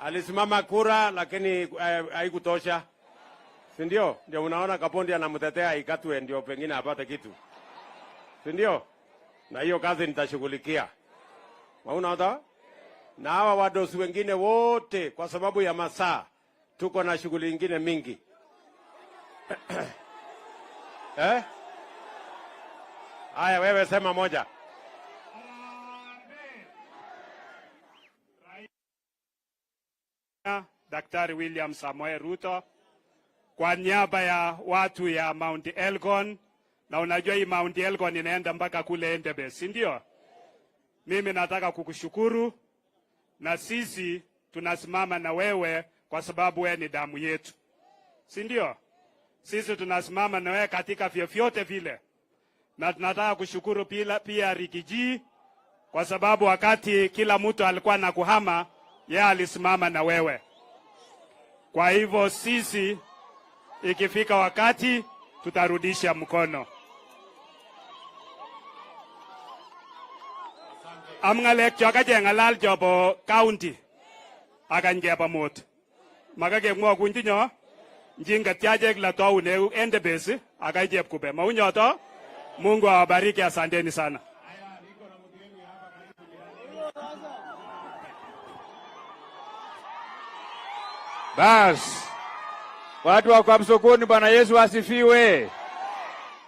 alisimama kura lakini haikutosha. Si ndio? Ndio unaona Kapondi anamtetea ikatwe ndio pengine apate kitu. Si ndio? Na hiyo kazi nitashughulikia. Unaona? Na hawa wadosi wengine wote kwa sababu ya masaa tuko na shughuli nyingine mingi. Haya, wewe sema moja. Daktari William Samoei Ruto, kwa niaba ya watu ya Mount Elgon Na unajua hii Mount Elgon inaenda mpaka kule Endebess, si ndio? Mimi nataka kukushukuru, na sisi tunasimama na wewe kwa sababu wewe ni damu yetu, si ndio? Sisi tunasimama na wewe katika vyovyote vile, na tunataka kushukuru pia Riggy G kwa sababu wakati kila mtu alikuwa na kuhama, yeye alisimama na wewe. Kwa hivyo sisi ikifika wakati tutarudisha mkono. Am ng'alek cho kachengalal chobo county akany keba mut. Makakemwa kuntinyo njinga tiachek la toune Endebess akai Chepkube. Maunyoto? Mungu awabariki, asanteni sana. Bas, watu wa Kapsokoni, Bwana Yesu asifiwe.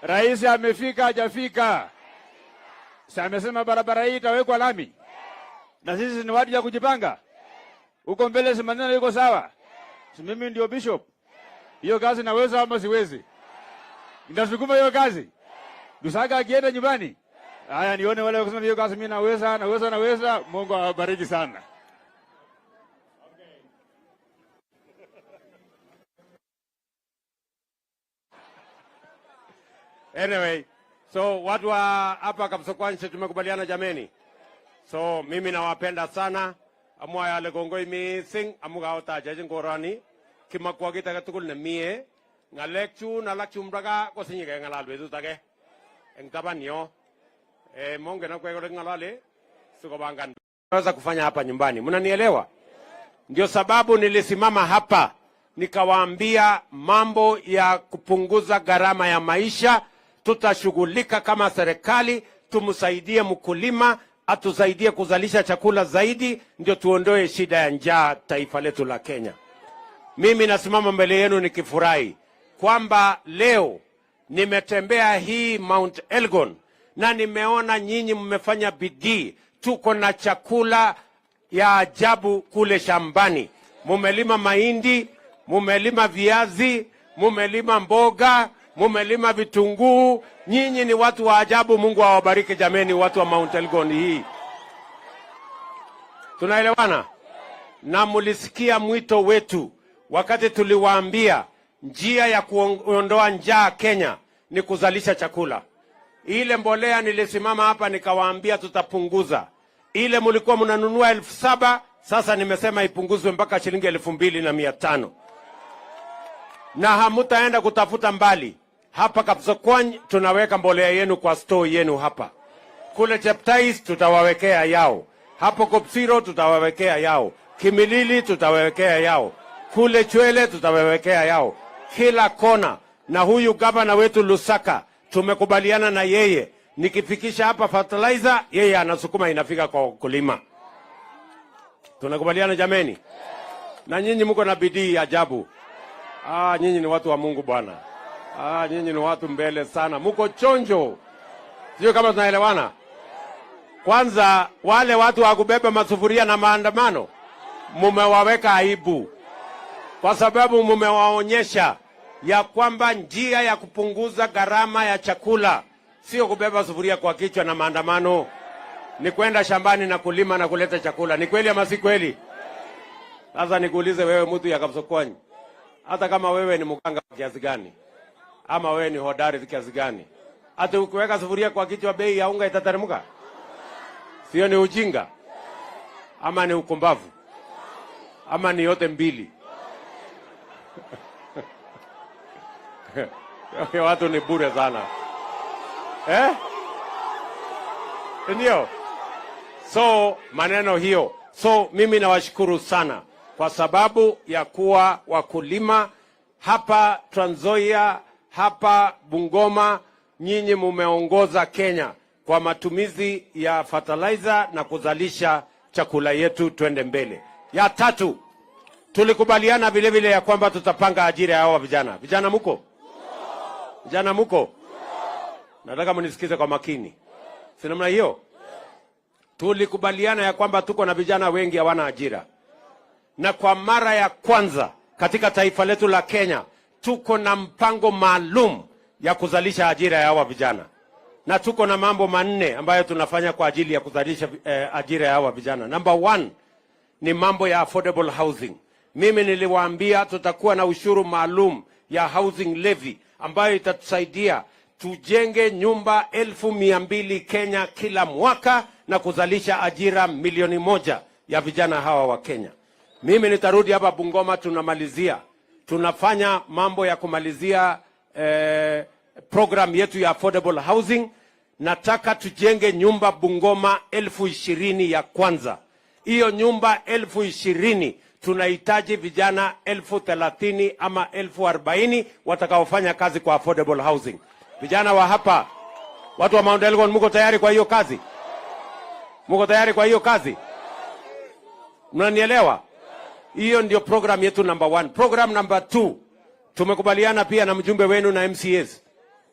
Rais amefika hajafika? Si amesema barabara hii itawekwa lami, na sisi ni watu ya kujipanga huko mbele. Si maneno iko sawa? Si mimi ndio bishop? Hiyo kazi naweza ama siwezi? Nitasukuma hiyo kazi. Lusaka akienda nyumbani, haya nione wale wakisema hiyo kazi mimi naweza, naweza, naweza. Mungu awabariki sana. Anyway, so watu wa hapa Kapsokwany tumekubaliana jameni. So mimi nawapenda sana. Amwae ale kongoi missing amu kaotachech eng koroni. Kimakwa kit age tugul nemie. Ng'alek chun alak chumdaga kosinye keng'alal betut age eng taban yo. Mongen akwek ole king'olole sikopangan. Naweza kufanya hapa nyumbani. Mnanielewa? Ndio sababu nilisimama hapa nikawaambia mambo ya kupunguza gharama ya maisha, tutashughulika kama serikali, tumsaidie mkulima, atusaidie kuzalisha chakula zaidi, ndio tuondoe shida ya njaa taifa letu la Kenya. Mimi nasimama mbele yenu nikifurahi kwamba leo nimetembea hii Mount Elgon na nimeona nyinyi mmefanya bidii. Tuko na chakula ya ajabu kule shambani. Mumelima mahindi, mumelima viazi, mumelima mboga, mumelima vitunguu. Nyinyi ni watu wa ajabu. Mungu awabariki jameni, watu wa Mount Elgon hii. Tunaelewana? Na mulisikia mwito wetu wakati tuliwaambia njia ya kuondoa njaa Kenya ni kuzalisha chakula. Ile mbolea nilisimama hapa nikawaambia tutapunguza. Ile mulikuwa mnanunua 7,000, sasa nimesema ipunguzwe mpaka shilingi 2,500. Na hamutaenda kutafuta mbali. Hapa Kapsokwany tunaweka mbolea yenu kwa store yenu hapa. Kule Cheptais tutawawekea yao. Hapo Kopsiro tutawawekea yao. Kimilili tutawawekea yao. Kule Chwele tutawawekea yao. Kila kona. Na huyu gavana wetu Lusaka tumekubaliana na yeye, nikifikisha hapa fertilizer yeye anasukuma inafika kwa wakulima. Tunakubaliana jameni? Na nyinyi mko na bidii ajabu. Nyinyi ni watu wa Mungu bwana. Nyinyi ni watu mbele sana. Mko chonjo. Sio kama tunaelewana? Kwanza wale watu wa kubeba masufuria na maandamano mumewaweka aibu, kwa sababu mumewaonyesha ya kwamba njia ya kupunguza gharama ya chakula sio kubeba sufuria kwa kichwa na maandamano, ni kwenda shambani na kulima na kuleta chakula. Ni kweli ama si kweli? Sasa nikuulize wewe, mtu ya Kapsokwany, hata kama wewe ni mganga kiasi gani ama wewe ni hodari kiasi gani, hata ukiweka sufuria kwa kichwa bei ya unga itateremka? Sio ni ujinga ama ni ukumbavu ama ni yote mbili? Watu ni bure sana. Ndio. So maneno hiyo. So mimi nawashukuru sana kwa sababu ya kuwa wakulima hapa Trans Nzoia, hapa Bungoma, nyinyi mumeongoza Kenya kwa matumizi ya fertilizer na kuzalisha chakula yetu. Twende mbele. Ya tatu, tulikubaliana vile vile ya kwamba tutapanga ajira ya hawa vijana. Vijana muko? Vijana muko? Nataka mnisikize kwa makini. Si namna hiyo? Tulikubaliana ya kwamba tuko na vijana wengi hawana ajira. Na kwa mara ya kwanza katika taifa letu la Kenya tuko na mpango maalum ya kuzalisha ajira ya hawa vijana, na tuko na mambo manne ambayo tunafanya kwa ajili ya kuzalisha ajira ya hawa vijana. Number one ni mambo ya affordable housing. Mimi niliwaambia tutakuwa na ushuru maalum ya housing levy ambayo itatusaidia tujenge nyumba 200,000 Kenya kila mwaka na kuzalisha ajira 1 milioni ya vijana hawa wa Kenya. Mimi nitarudi hapa Bungoma, tunamalizia, tunafanya mambo ya kumalizia program yetu ya affordable housing. Nataka tujenge nyumba Bungoma 20,000 ya kwanza. Hiyo nyumba 20,000 tunahitaji vijana 30,000 ama 40,000 watakaofanya kazi kwa affordable housing. Vijana wa hapa, watu wa Mount Elgon, muko tayari kwa hiyo kazi? Muko tayari kwa hiyo kazi? Mnanielewa? Hiyo ndio program yetu number one. Program number two, tumekubaliana pia na mjumbe wenu na MCAs.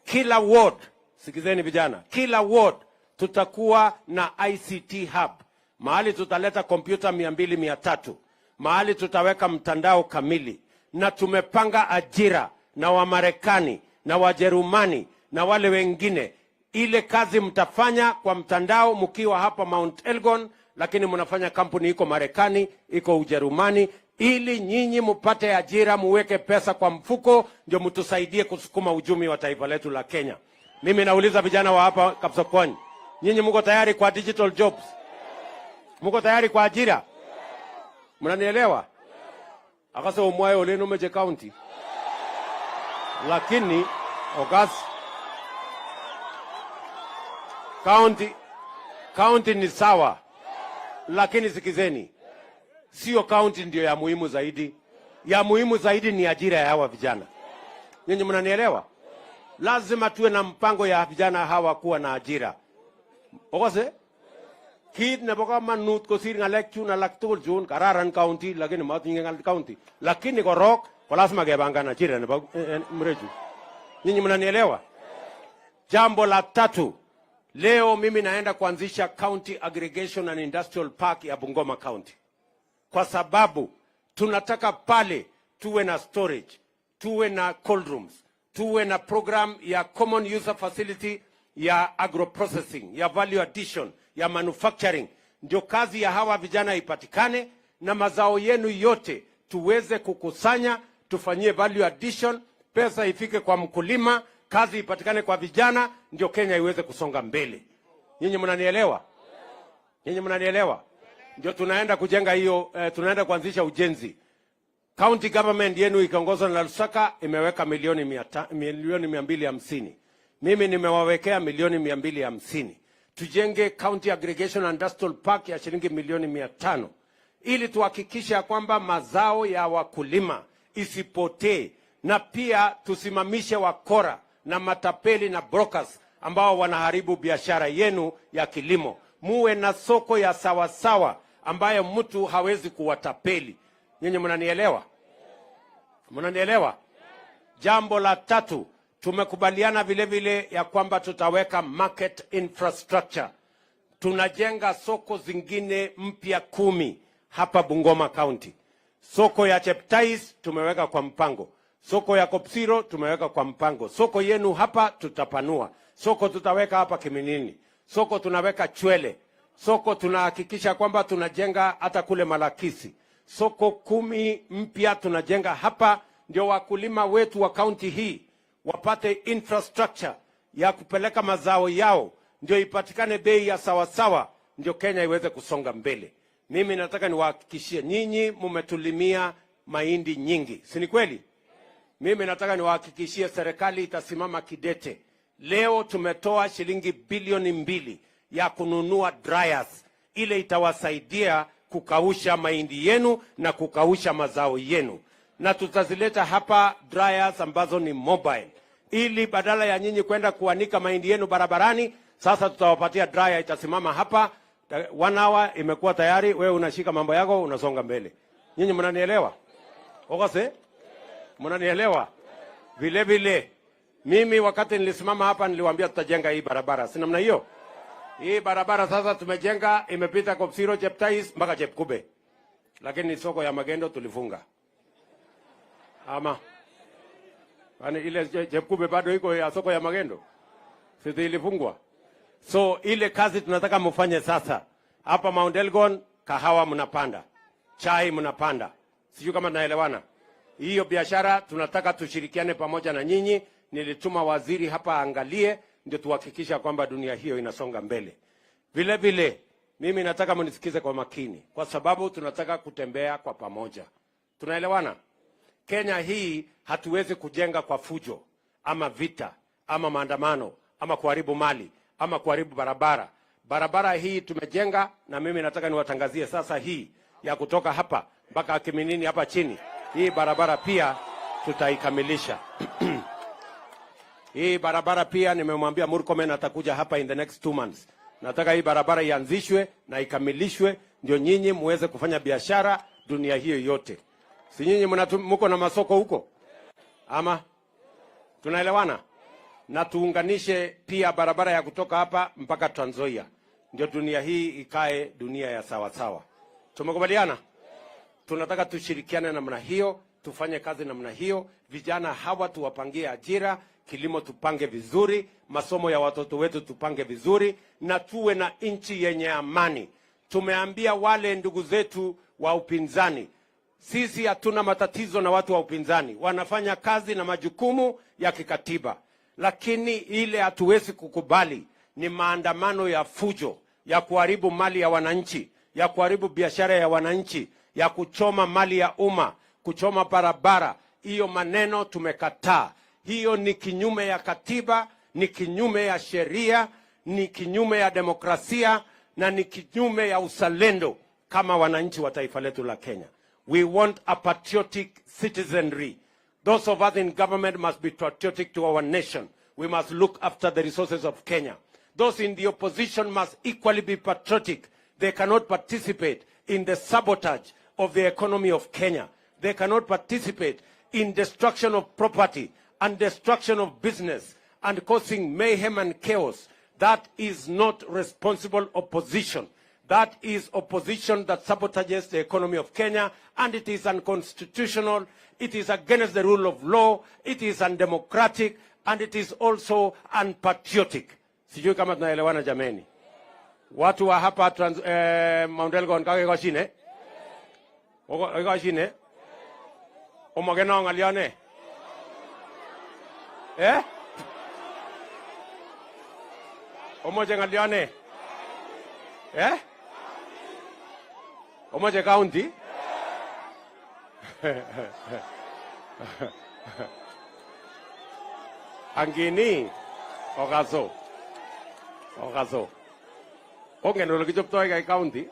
Kila ward, sikizeni vijana, kila ward tutakuwa na ICT hub, mahali tutaleta kompyuta 200 300, mahali tutaweka mtandao kamili, na tumepanga ajira na Wamarekani na Wajerumani na wale wengine. Ile kazi mtafanya kwa mtandao mkiwa hapa Mount Elgon, lakini mnafanya kampuni iko Marekani, iko Ujerumani, ili nyinyi mpate ajira, muweke pesa kwa mfuko, ndio mtusaidie kusukuma uchumi wa taifa letu la Kenya. Mimi nauliza vijana wa hapa Kapsokwony, nyinyi mko tayari kwa digital jobs? Mko tayari kwa ajira? Mnanielewa? Akase omwae oleno meche county. Lakini ogas county ni sawa, lakini sikizeni, sio county ndio ya muhimu zaidi. Ya muhimu zaidi ni ajira ya hawa vijana. Nyinyi mnanielewa? Lazima tuwe na mpango ya vijana hawa kuwa na ajira. Okose kit nebo kamanut kosir ng'alek chun alak tugul chun kararan county, lakini matinye ng'al county, lakini korok ko lazima kepangan ajira nebo mrechu. Nyinyi mnanielewa? Jambo la tatu, leo mimi naenda kuanzisha County Aggregation and Industrial Park ya Bungoma County, kwa sababu tunataka pale tuwe na storage, tuwe na cold rooms, tuwe na program ya common user facility ya agroprocessing, ya value addition, ya manufacturing, ndio kazi ya hawa vijana ipatikane na mazao yenu yote tuweze kukusanya, tufanyie value addition, pesa ifike kwa mkulima, kazi ipatikane kwa vijana, ndio Kenya iweze kusonga mbele. Nyinyi mnanielewa? Nyinyi mnanielewa? Ndio tunaenda kujenga hiyo, tunaenda kuanzisha ujenzi. County government yenu ikiongozwa na Lusaka imeweka milioni 250. Mimi nimewawekea milioni 250. Tujenge County Aggregation and Industrial Park ya shilingi milioni 500 ili tuhakikishe ya kwamba mazao ya wakulima isipotee, na pia tusimamishe wakora na matapeli na brokers ambao wanaharibu biashara yenu ya kilimo. Muwe na soko ya sawasawa ambayo mtu hawezi kuwatapeli. Nyinyi mnanielewa? Mnanielewa? Jambo la tatu, tumekubaliana vile vile ya kwamba tutaweka market infrastructure. Tunajenga soko zingine mpya 10 hapa Bungoma County. Soko ya Cheptais tumeweka kwa mpango, soko ya Kopsiro tumeweka kwa mpango, soko yenu hapa tutapanua, soko tutaweka hapa Kiminini, soko tunaweka Chwele, soko tunahakikisha kwamba tunajenga hata kule Malakisi. Soko 10 mpya tunajenga hapa, ndio wakulima wetu wa kaunti hii wapate infrastructure ya kupeleka mazao yao, ndio ipatikane bei ya sawasawa, ndio Kenya iweze kusonga mbele. Mimi nataka niwahakikishie nyinyi, mumetulimia mahindi nyingi, si ni kweli? Mimi nataka niwahakikishie serikali itasimama kidete. Leo tumetoa shilingi bilioni 2 ya kununua dryers, ile itawasaidia kukausha mahindi yenu na kukausha mazao yenu, na tutazileta hapa dryers ambazo ni mobile, ili badala ya nyinyi kwenda kuanika mahindi yenu barabarani, sasa tutawapatia dryer, itasimama hapa one hour, imekuwa tayari. Wewe unashika mambo yako, unasonga mbele. Nyinyi mnanielewa? Okase? Mnanielewa? Vile vile mimi wakati nilisimama hapa niliwaambia tutajenga hii barabara, si namna hiyo? Hii barabara sasa tumejenga, imepita Kopsiro, Cheptais mpaka Chepkube, lakini soko ya magendo tulifunga. Ama Yaani ile Chepkube bado iko ya soko ya magendo? Si ilifungwa? So ile kazi tunataka mfanye sasa hapa Mount Elgon, kahawa mnapanda, chai mnapanda, sijui kama tunaelewana. Hiyo biashara tunataka tushirikiane pamoja na nyinyi. Nilituma waziri hapa aangalie, ndio tuhakikisha kwamba dunia hiyo inasonga mbele. Vile vile mimi nataka mnisikize kwa makini, kwa sababu tunataka kutembea kwa pamoja. Tunaelewana? Kenya hii hatuwezi kujenga kwa fujo ama vita ama maandamano ama kuharibu mali ama kuharibu barabara. Barabara hii tumejenga, na mimi nataka niwatangazie sasa hii ya kutoka hapa mpaka Kiminini hapa chini, hii barabara pia tutaikamilisha. Hii barabara pia nimemwambia Murkomen atakuja hapa in the next 2 months. Nataka hii barabara ianzishwe na ikamilishwe, ndio nyinyi muweze kufanya biashara dunia hiyo yote. Si nyinyi mko na masoko huko ama tunaelewana? Na tuunganishe pia barabara ya kutoka hapa mpaka Trans Nzoia, ndio dunia hii ikae dunia ya sawa sawa. Tumekubaliana? Tunataka tushirikiane namna hiyo, tufanye kazi namna hiyo. Vijana hawa tuwapangie ajira, kilimo tupange vizuri, masomo ya watoto wetu tupange vizuri, na tuwe na nchi yenye amani. Tumeambia wale ndugu zetu wa upinzani, sisi hatuna matatizo na watu wa upinzani, wanafanya kazi na majukumu ya kikatiba, lakini ile hatuwezi kukubali ni maandamano ya fujo, ya kuharibu mali ya wananchi, ya kuharibu biashara ya wananchi, ya kuchoma mali ya umma, kuchoma barabara. Hiyo maneno tumekataa. Hiyo ni kinyume ya katiba, ni kinyume ya sheria, ni kinyume ya demokrasia na ni kinyume ya uzalendo kama wananchi wa taifa letu la Kenya. We want a patriotic citizenry. Those of us in government must be patriotic to our nation. We must look after the resources of Kenya. Those in the opposition must equally be patriotic. They cannot participate in the sabotage of the economy of Kenya. They cannot participate in destruction of property and destruction of business and causing mayhem and chaos. That is not responsible opposition. That is opposition that sabotages the economy of Kenya, and it is unconstitutional, it is against the rule of law, it is undemocratic, and it is also unpatriotic. Sijui kama tunaelewana, jameni. Watu wa hapa Mount Elgon, kakekoshine? Kikoshine? Omokeno ng'olyone? Eh? Omoche ng'olyone? Eh? Omoche county? Angini okaso. Okaso. Ongen ole kichoptoi kai county?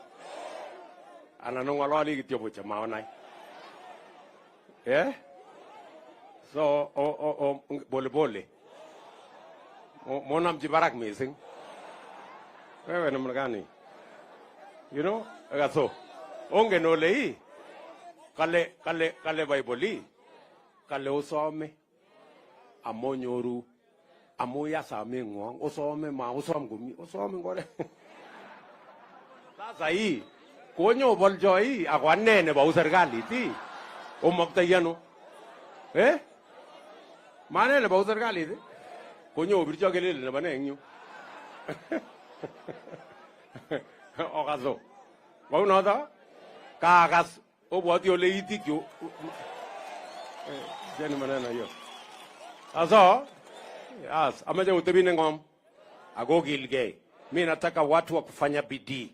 Anan ong'ololi kityo buch amaonai. Eh? So, o, pole pole. Monamchi barak missing. Wewe namna gani? Akaso. Ongen ole ii. Kale Bible ii. Kale osome. Amonyoru. Amu ya sameng'wong. Osome ma osom komie. Osome ngore. Sasa hii konyobolcho ii ako ane nebou serikalit ii. Omoktoi ano? Eh? Mane nebou serikalit ii? Konyobircho kelele nebo ne eng yu? Okaso. Kounoto? Kaakas obwoti ole itikyu. Jeni maneno hiyo. Sasa, yes, amache utebi neng'om akokilgei. Mi nataka watu wa kufanya bidii.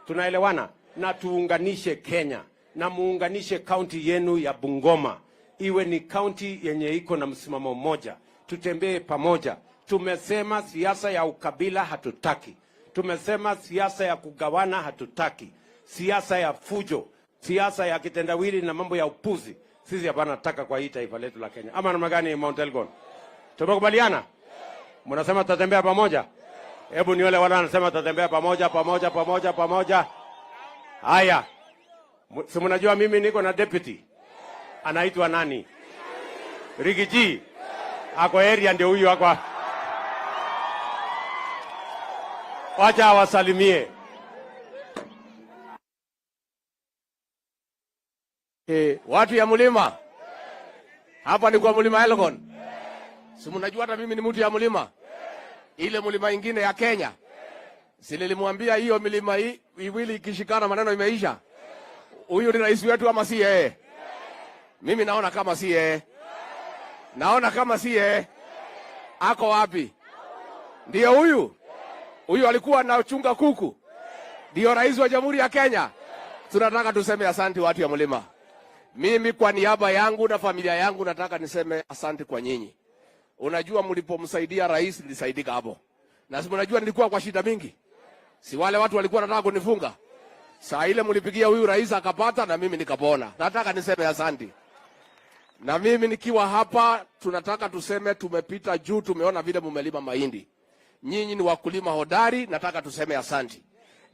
Tunaelewana? Na tuunganishe Kenya na muunganishe kaunti yenu ya Bungoma iwe ni kaunti yenye iko na msimamo mmoja, tutembee pamoja. Tumesema siasa ya ukabila hatutaki, tumesema siasa ya kugawana hatutaki, siasa ya fujo, siasa ya kitendawili na mambo ya upuzi sisi hapana taka kwa hii taifa letu la Kenya. Ama namna gani, Mount Elgon? Tumekubaliana? Mnasema tutatembea pamoja? Hebu nione wale wanasema tutatembea pamoja, pamoja, pamoja, pamoja. Haya, si mnajua mimi niko na deputy anaitwa nani? Riggy G. Ako area, ndio huyu ako. Wacha awasalimie. Watu ya mlima hapa ni kwa Mlima Elgon. Si mnajua hata mimi ni mtu ya mlima, ile mlima ingine ya Kenya. Si nilimwambia hiyo milima hii iwili ikishikana maneno imeisha. Huyu ni rais wetu ama si yeye? Mimi naona kama si yeye. Naona kama si yeye. Ako wapi? Ndiyo huyu. Huyu alikuwa anachunga kuku. Ndiyo rais wa Jamhuri ya Kenya. Tunataka tuseme asante watu ya mlima. Mimi kwa niaba yangu na familia yangu nataka niseme asante kwa nyinyi. Unajua mlipomsaidia rais nilisaidika hapo. Na si mnajua nilikuwa kwa shida mingi. Si wale watu walikuwa wanataka kunifunga. Saa ile mlipigia huyu rais akapata na mimi nikapona. Nataka niseme asante. Na mimi nikiwa hapa tunataka tuseme tumepita juu, tumeona vile mumelima mahindi. Nyinyi ni wakulima hodari, nataka tuseme asante.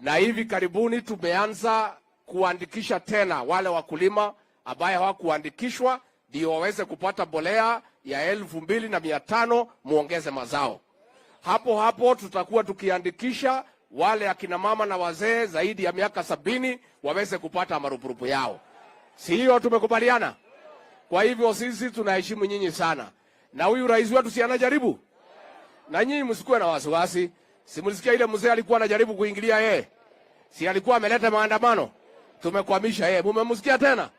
Na hivi karibuni tumeanza kuandikisha tena wale wakulima ambaye hawakuandikishwa ndio waweze kupata mbolea ya 2,500 muongeze mazao. Hapo hapo tutakuwa tukiandikisha wale akina mama na wazee zaidi ya miaka 70 waweze kupata marupurupu yao. Si hiyo tumekubaliana? Kwa hivyo sisi tunaheshimu nyinyi sana. Na huyu rais wetu si anajaribu? Na nyinyi msikuwe na wasiwasi. Si mlisikia ile mzee alikuwa anajaribu kuingilia yeye? Si alikuwa ameleta maandamano? Tumekwamisha yeye. Mumemsikia tena?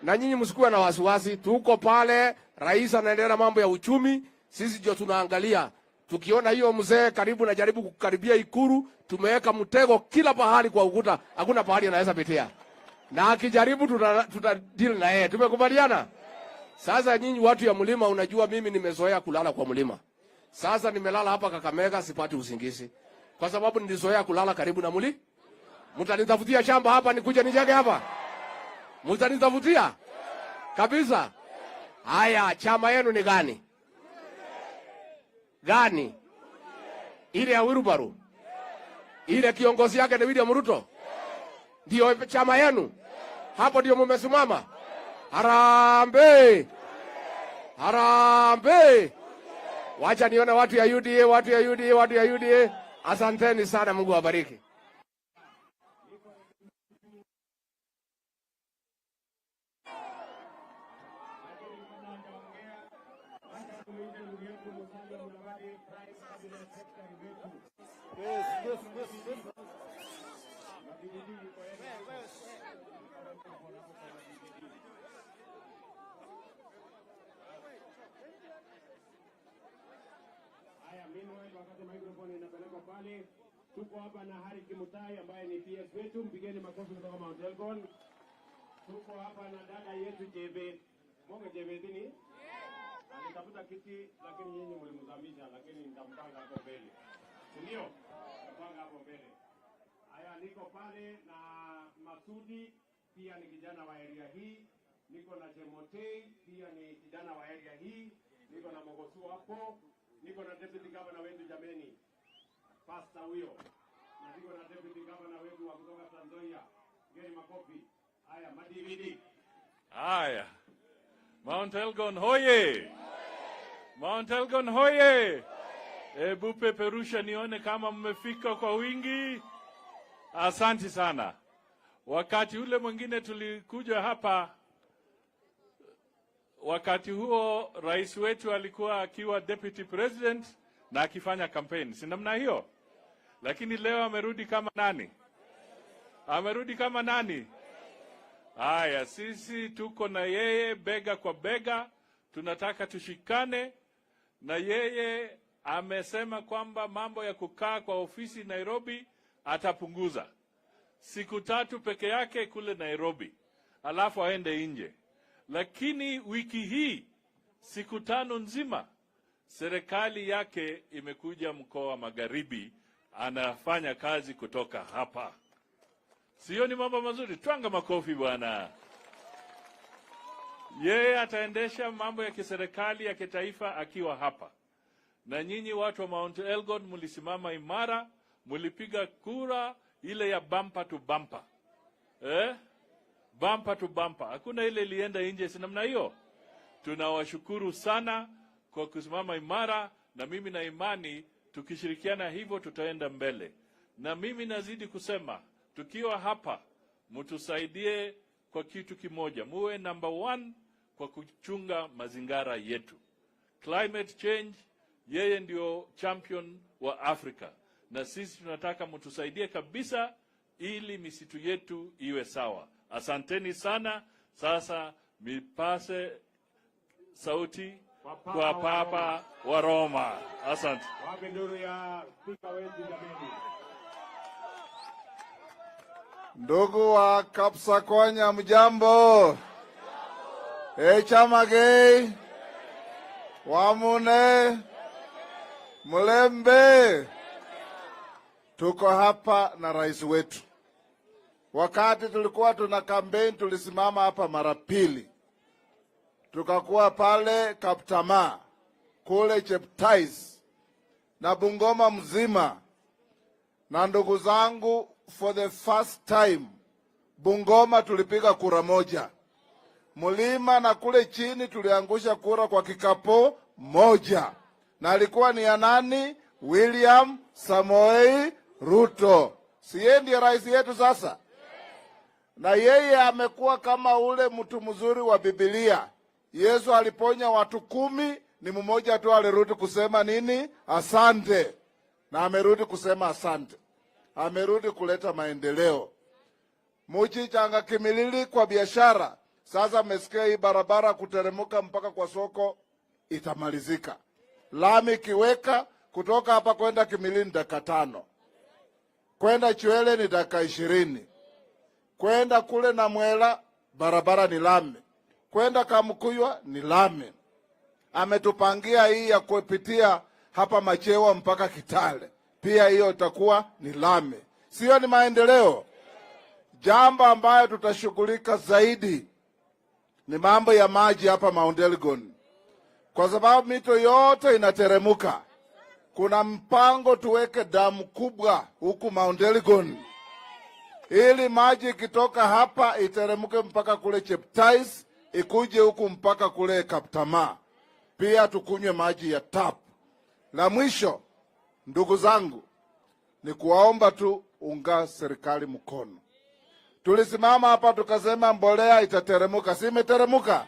Na nyinyi msikuwe na wasiwasi, tuko pale, rais anaendelea na mambo ya uchumi, sisi ndio tunaangalia. Tukiona hiyo mzee karibu na jaribu kukaribia Ikulu, tumeweka mtego kila pahali kwa ukuta, hakuna pahali anaweza pitia. Na akijaribu tuta deal na yeye. Tumekubaliana? Sasa nyinyi watu ya mlima, unajua mimi nimezoea kulala kwa mlima. Sasa nimelala hapa Kakamega sipati usingizi. Kwa sababu nilizoea kulala karibu na mlima. Mtanitafutia shamba hapa nikuje nijenge hapa? Mtanitafutia? Kabisa. Haya, chama yenu ni gani? Gani? Ile ya Wilbaru? Ile kiongozi yake ni William Ruto? Ndio chama yenu? Hapo ndio mumesimama? Harambee! Harambee! Wacha nione watu ya UDA, watu ya UDA, watu ya UDA. Asanteni sana, Mungu awabariki. Haya, meanwhile wakati microphone inapelekwa pale, tuko hapa na Harry Kimutai ambaye ni PS wetu, mpigeni makofi kutoka Mount Elgon. Tuko hapa na dada yetu Jebet. Monge Jebet ni? Alitafuta kiti lakini nyinyi mlimzamisha, lakini nitampanga hapo mbele. Si ndio? Nitampanga hapo mbele. Haya, niko pale na Masudi, pia ni kijana wa area hii. Niko na Chemotei, pia ni kijana wa area hii. Niko na Mogosu hapo. Niko na deputy governor wetu jameni, pasta huyo. Na niko na deputy governor wetu wa kutoka Trans Nzoia. Geni makofi. Haya, madividi. Haya. Mount Elgon hoye! Mount Elgon hoye! Hebu peperusha nione kama mmefika kwa wingi. Asante sana. Wakati ule mwingine tulikuja hapa, wakati huo rais wetu alikuwa akiwa deputy president na akifanya campaign, si namna hiyo? Lakini leo amerudi kama nani? Amerudi kama nani? Haya, sisi tuko na yeye bega kwa bega, tunataka tushikane na yeye. Amesema kwamba mambo ya kukaa kwa ofisi Nairobi atapunguza siku 3 peke yake kule Nairobi, alafu aende nje. Lakini wiki hii siku 5 nzima serikali yake imekuja mkoa wa Magharibi, anafanya kazi kutoka hapa. Sio ni mambo mazuri? Twanga makofi bwana. Yeye ataendesha mambo ya kiserikali ya kitaifa akiwa hapa. Na nyinyi watu wa Mount Elgon mlisimama imara, mlipiga kura ile ya bumper to bumper. Bumper to bumper. Hakuna ile ilienda nje, si namna hiyo? Tunawashukuru sana kwa kusimama imara, na mimi na imani tukishirikiana hivyo tutaenda mbele. Na mimi nazidi kusema, tukiwa hapa mtusaidie kwa kitu kimoja, muwe number 1 kwa kuchunga mazingara yetu. Climate change, yeye ndio champion wa Afrika, na sisi tunataka mtusaidie kabisa ili misitu yetu iwe sawa. Asanteni sana. Sasa nipase sauti kwa Papa wa Roma. Asante. Wapi nduru ya spika wetu jameni? Ndugu wa Kapsakwony, mjambo? Echamagei, Wamune, Mlembe. Tuko hapa na rais wetu. Wakati tulikuwa tuna kampeni, tulisimama hapa mara pili, tukakuwa pale Kaptama, kule Cheptais na Bungoma mzima. Na ndugu zangu, for the first time Bungoma tulipiga kura moja, mlima na kule chini tuliangusha kura kwa kikapu moja, na alikuwa ni ya nani? William Samoei Ruto. Si yeye ndiye rais yetu sasa? Na yeye amekuwa kama ule mtu mzuri wa Biblia. Yesu aliponya watu 10, ni mmoja tu alirudi kusema nini? Asante. Na amerudi kusema asante, amerudi kuleta maendeleo. Muchi changa Kimilili kwa biashara. Sasa mmesikia hii barabara kuteremuka mpaka kwa soko itamalizika. Lami ikiweka kutoka hapa kwenda Kimilili ni dakika 5, kwenda Chwele ni dakika 20, kwenda kule na Mwela barabara ni lami, kwenda Kamkuywa ni lami. Ametupangia hii ya kupitia hapa Machewa mpaka Kitale, pia hiyo itakuwa ni lami. Sio ni maendeleo? Jambo ambayo tutashughulika zaidi ni mambo ya maji hapa Mount Elgon, kwa sababu mito yote inateremuka. Kuna mpango tuweke damu kubwa huku Mount Elgon ili maji ikitoka hapa iteremke mpaka kule Cheptais, ikuje huku mpaka kule Kaptama, pia tukunywe maji ya tap. La mwisho, ndugu zangu, ni kuwaomba tu unga serikali mkono. Tulisimama hapa tukasema mbolea itateremuka, si imeteremuka?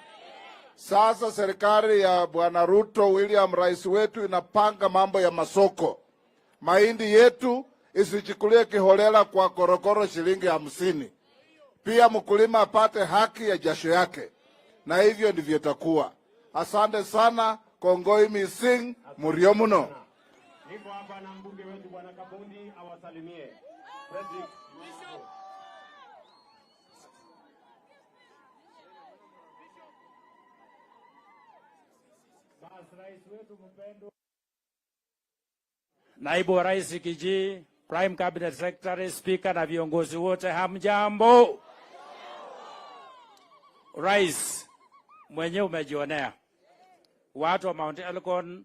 Sasa serikali ya Bwana Ruto William, rais wetu, inapanga mambo ya masoko. Mahindi yetu isichukulie kiholela kwa korokoro shilingi 50. Pia mkulima apate haki ya jasho yake, na hivyo ndivyo itakuwa. Asante sana. Kongoi mising murio muno. Niko hapa na mbunge wetu Bwana Kabundi awasalimie. Frederick. Basi rais wetu mpendwa, Naibu wa Rais Kiji, Prime Cabinet Secretary, Speaker na viongozi wote, hamjambo. Rais mwenyewe umejionea, watu wa Mount Elgon,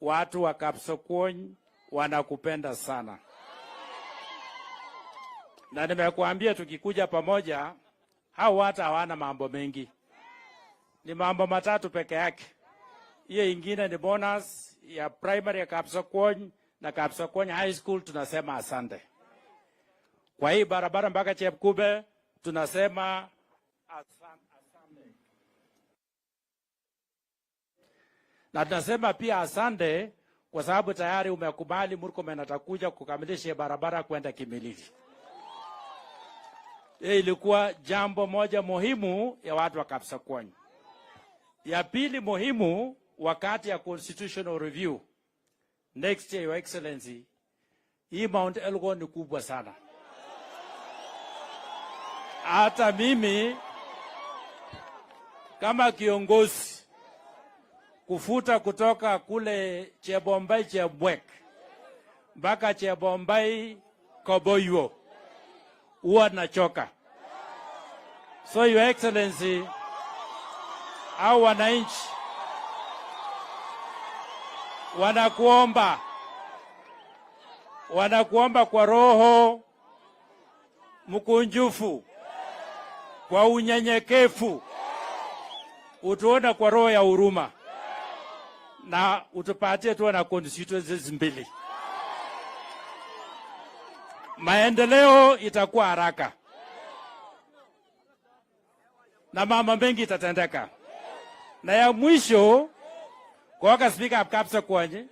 watu wa Kapsokwony wanakupenda sana, na nimekuambia tukikuja pamoja, hao watu hawana mambo mengi, ni mambo matatu peke yake. Hiyo ingine ni bonus ya primary ya Kapsokwony na Kapsokwony High School, tunasema asante. Kwa hii barabara mpaka Chepkube tunasema asante. Na tunasema pia asante kwa sababu tayari umekubali Murkomen atakuja kukamilisha barabara kwenda Kimilili. Hii ilikuwa jambo moja muhimu ya watu wa Kapsokwony. Ya pili muhimu, wakati ya constitutional review next year, Your Excellency, hii Mount Elgon ni kubwa sana. Hata mimi kama kiongozi kufuta kutoka kule Chebombai Chebwek mpaka Chebombai Koboywo huwa nachoka. So Your Excellency, au wananchi wanakuomba kwa roho mkunjufu, kwa unyenyekevu, utuone kwa roho ya huruma na utupatie tuwe na constituencies mbili. Maendeleo itakuwa haraka na mambo mengi itatendeka. Na ya mwisho, Kokas biikab Kapsokwony?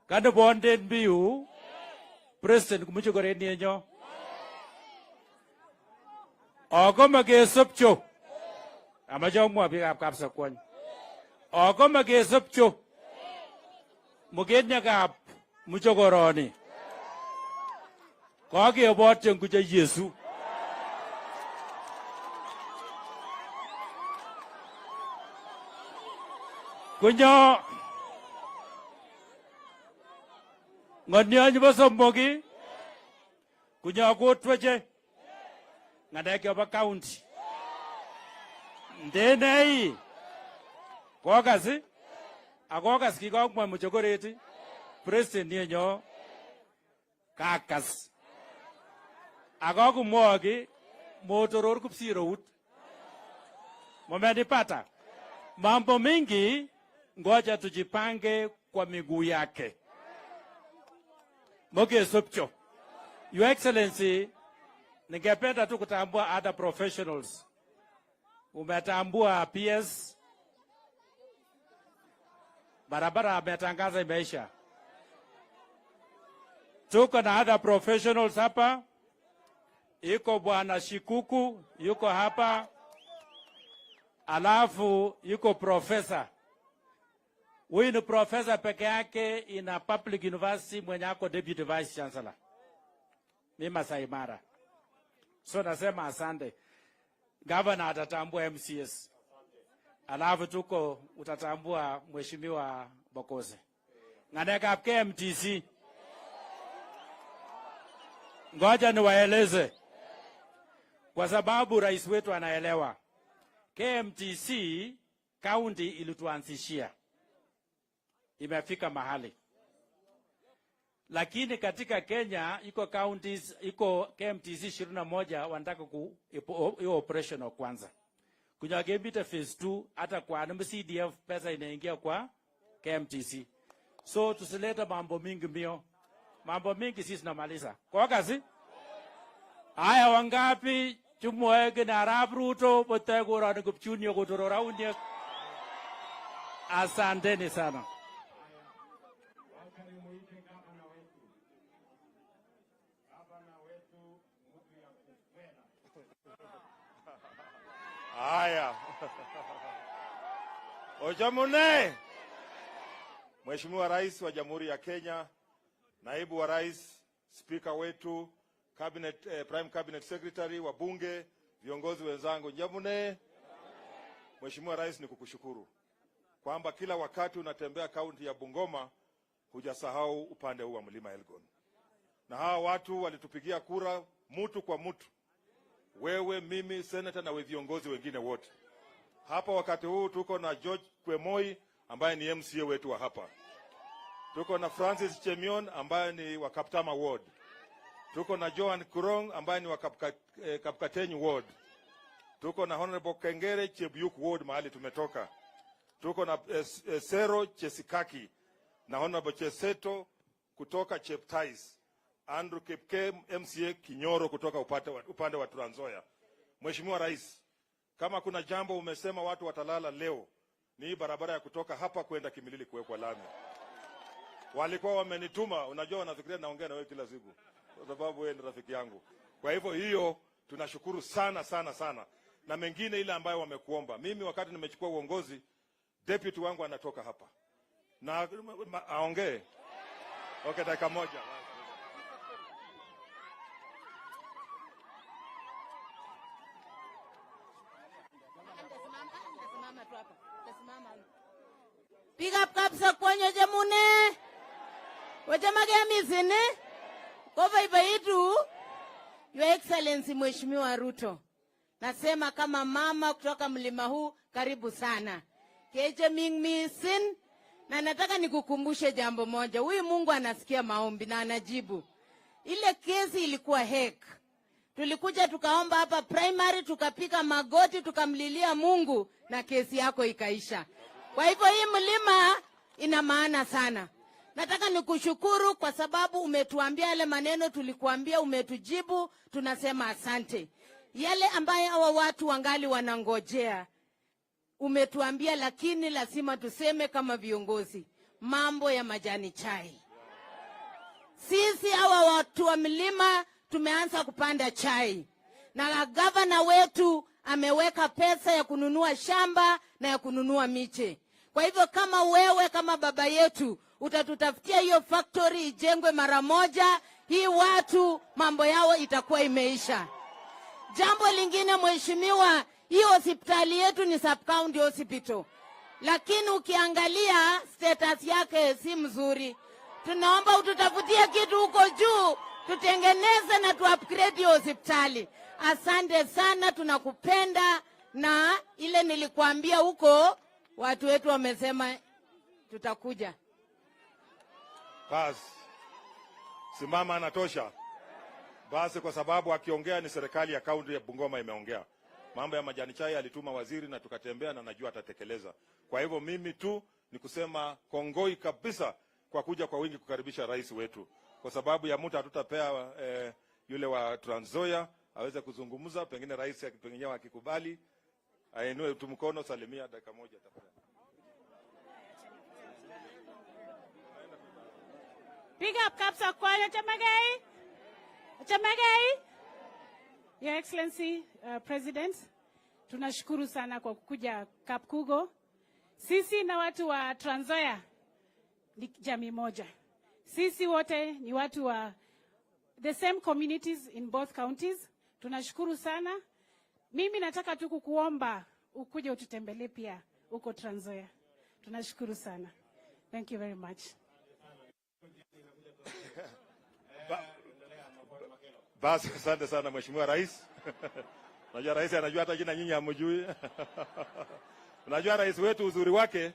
Kano bondet mbiu president kumuchokoret nienyo. Ako makesopcho. Amache amwa biikab Kapsokwony. Ako makesopcho. Mukenyekab muchokoroni. Kakebotyen kuche Yesu. Kunyo ng'onyo nebo somok kunyo kotweche ng'alek chebo county. Ndenei kokas akokas kikomwa muchokoret president nenyo kakas akokumwoki motoror kupsirout. Mumenipata? Mambo mingi, ngoja tujipange kwa miguu yake. Mokesopcho. Your Excellency, ningependa tu kutambua other professionals. Umetambua PS, barabara ametangaza imeisha. Tuko na other professionals hapa. Iko Bwana Shikuku yuko hapa, alafu yuko profesa. Huyu ni profesa peke yake ina public university mwenye ako deputy vice chancellor. Ni Masai Mara. So nasema asante. Governor atatambua MCS. Alafu tuko utatambua Mheshimiwa Bokose. Ng'alekab KMTC. Ngoja niwaeleze, kwa sababu rais wetu anaelewa. KMTC county ilituanzishia, imefika mahali, lakini katika Kenya iko counties, iko KMTC 21 wanataka ku hiyo operational kwanza. Kunyakembita phase 2 hata kwa CDF pesa inaingia kwa KMTC. So tusilete mambo mingi mbio. Mambo mingi sisi tunamaliza. Kwa kazi? Haya wangapi chumwoe na Arap Ruto bote koroni Kipchunio kotoro rauniek. Asanteni sana. Wacha nimuite gavana wetu, gavana wetu mtu ya Kufwera. Haya. Ojamune. Mheshimiwa Rais wa Jamhuri ya Kenya, Naibu wa Rais, Spika wetu, Prime Cabinet Secretary, wabunge, viongozi wenzangu, Njamune. Mheshimiwa Rais, ni kukushukuru kwamba kila wakati unatembea kaunti ya Bungoma hujasahau upande huu wa Mlima Elgon. Na hawa watu walitupigia kura mutu kwa mutu, wewe, mimi, senator na viongozi wengine wote. Hapa wakati huu tuko na George Kwemoi ambaye ni MCA wetu wa hapa. Tuko na Francis Chemion ambaye ni wa Kaptama Ward. Tuko na Joan Kurong ambaye ni wa Kapkatenyi Ward. Tuko na Honorable Kengere Chebyuk Ward mahali tumetoka. Tuko na Sero Chesikaki na Honorable Cheseto kutoka Cheptais. Andrew Kipke MCA Kinyoro kutoka upande wa Trans Nzoia. Mheshimiwa Rais, kama kuna jambo umesema watu watalala leo ni hii barabara ya kutoka hapa kwenda Kimilili kuwekwa lami. Walikuwa wamenituma, unajua wanafikiria naongea na wewe kila siku kwa sababu wewe ni rafiki yangu. Kwa hivyo hiyo tunashukuru sana sana sana, na mengine ile ambayo wamekuomba. Mimi wakati nimechukua uongozi, deputy wangu anatoka hapa na aongee. Okay, dakika moja. Big up Kapsokwony ochemune. Ochamake mising. Kobaibaitu. Your Excellency Mheshimiwa Ruto. Nasema kama mama kutoka mlima huu, karibu sana. Keche ming misin. Na nataka nikukumbushe jambo moja. Huyu Mungu anasikia maombi na anajibu. Ile kesi ilikuwa hek. Tulikuja tukaomba hapa primary, tukapiga magoti, tukamlilia Mungu na kesi yako ikaisha. Kwa hivyo hii mlima ina maana sana. Nataka nikushukuru kwa sababu umetuambia yale maneno tulikuambia, umetujibu, tunasema asante. Yale ambaye hawa watu wangali wanangojea, Umetuambia, lakini lazima tuseme kama viongozi, mambo ya majani chai. Sisi hawa watu wa milima tumeanza kupanda chai na gavana wetu ameweka pesa ya kununua shamba na ya kununua miche. Kwa hivyo kama wewe kama baba yetu utatutafutia hiyo factory ijengwe mara moja, hii watu mambo yao itakuwa imeisha. Jambo lingine mheshimiwa, hii hospitali yetu ni sub county hospital, lakini ukiangalia status yake si mzuri. Tunaomba ututafutie kitu huko juu tutengeneze na tu upgrade hiyo hospitali. Asante sana, tunakupenda na ile nilikuambia huko, watu wetu wamesema tutakuja. Basi simama, anatosha. Basi kwa sababu akiongea ni serikali ya kaunti ya Bungoma imeongea. Mambo ya majani chai alituma waziri na tukatembea na najua atatekeleza. Kwa hivyo mimi tu ni kusema kongoi kabisa kwa kuja kwa wingi kukaribisha rais wetu, kwa sababu ya muda hatutapea yule wa Trans Nzoia aweze kuzungumza, pengine rais pengine akikubali ainue tu mkono, salimia dakika moja tafadhali. Biikab Kapsokwony, ochamegei? Ochamegei? Your Excellency, President, tunashukuru sana kwa kukuja Kapkugo. Sisi na watu wa Trans Nzoia ni jamii moja. Sisi wote ni watu wa the same communities in both counties. Tunashukuru sana. Mimi nataka tu kukuomba ukuje ututembelee pia huko Trans Nzoia. Tunashukuru sana. Thank you very much. Basi asante sana Mheshimiwa Rais. Unajua rais anajua hata jina nyinyi hamjui. Unajua rais wetu uzuri wake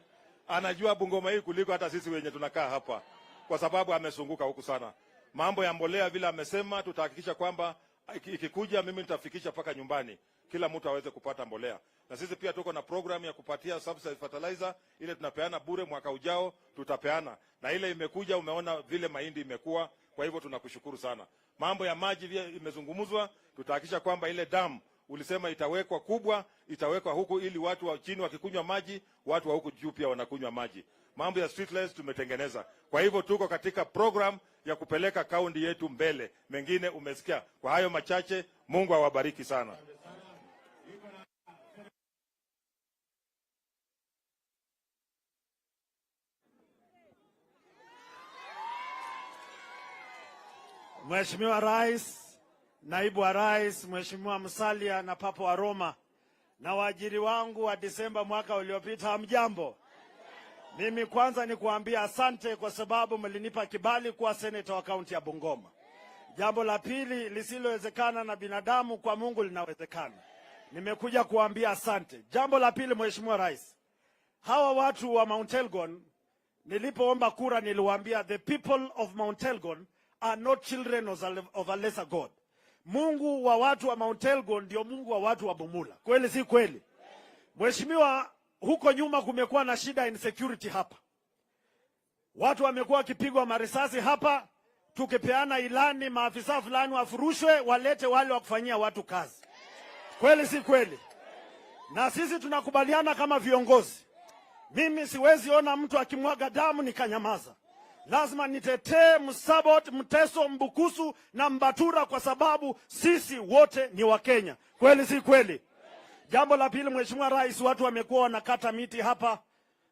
anajua Bungoma hii kuliko hata sisi wenye tunakaa hapa, kwa sababu amezunguka huku sana. Mambo ya mbolea vile amesema, tutahakikisha kwamba ikikuja mimi nitafikisha mpaka nyumbani, kila mtu aweze kupata mbolea. Na sisi pia tuko na program ya kupatia subsidized fertilizer, ile tunapeana bure, mwaka ujao tutapeana. Na ile imekuja, umeona vile mahindi imekuwa, kwa hivyo tunakushukuru sana. Mambo ya maji pia imezungumzwa, tutahakikisha kwamba ile dam ulisema itawekwa kubwa, itawekwa huku ili watu wa chini wakikunywa maji, watu wa huku juu pia wanakunywa maji. Mambo ya street lights tumetengeneza. Kwa hivyo tuko katika program ya kupeleka kaunti yetu mbele. Mengine umesikia. Kwa hayo machache, Mungu awabariki sana. Mheshimiwa Rais, Naibu wa Rais, Mheshimiwa Musalia na Papa wa Roma na waajiri wangu wa Disemba mwaka uliopita, hamjambo? Mimi kwanza ni kuambia asante kwa sababu mlinipa kibali kuwa seneta wa kaunti ya Bungoma. Jambo la pili, lisilowezekana na binadamu kwa Mungu linawezekana. Nimekuja kuambia asante. Jambo la pili, Mheshimiwa Rais, hawa watu wa Mount Elgon nilipoomba kura niliwaambia the people of Mount Elgon are not children of a lesser God. Mungu wa watu wa Mount Elgon ndio Mungu wa watu wa Bumula. Kweli si kweli? Mheshimiwa, huko nyuma kumekuwa na shida insecurity hapa. Watu wamekuwa wakipigwa marisasi hapa, tukipeana ilani maafisa fulani wafurushwe, walete wale wa kufanyia watu kazi. Kweli si kweli? Na sisi tunakubaliana kama viongozi. Mimi siwezi ona mtu akimwaga damu nikanyamaza. Lazima nitetee Msabot, Mteso, Mbukusu na Mbatura kwa sababu sisi wote ni Wakenya. Kweli si kweli? Jambo la pili, Mheshimiwa Rais, watu wamekuwa wanakata miti hapa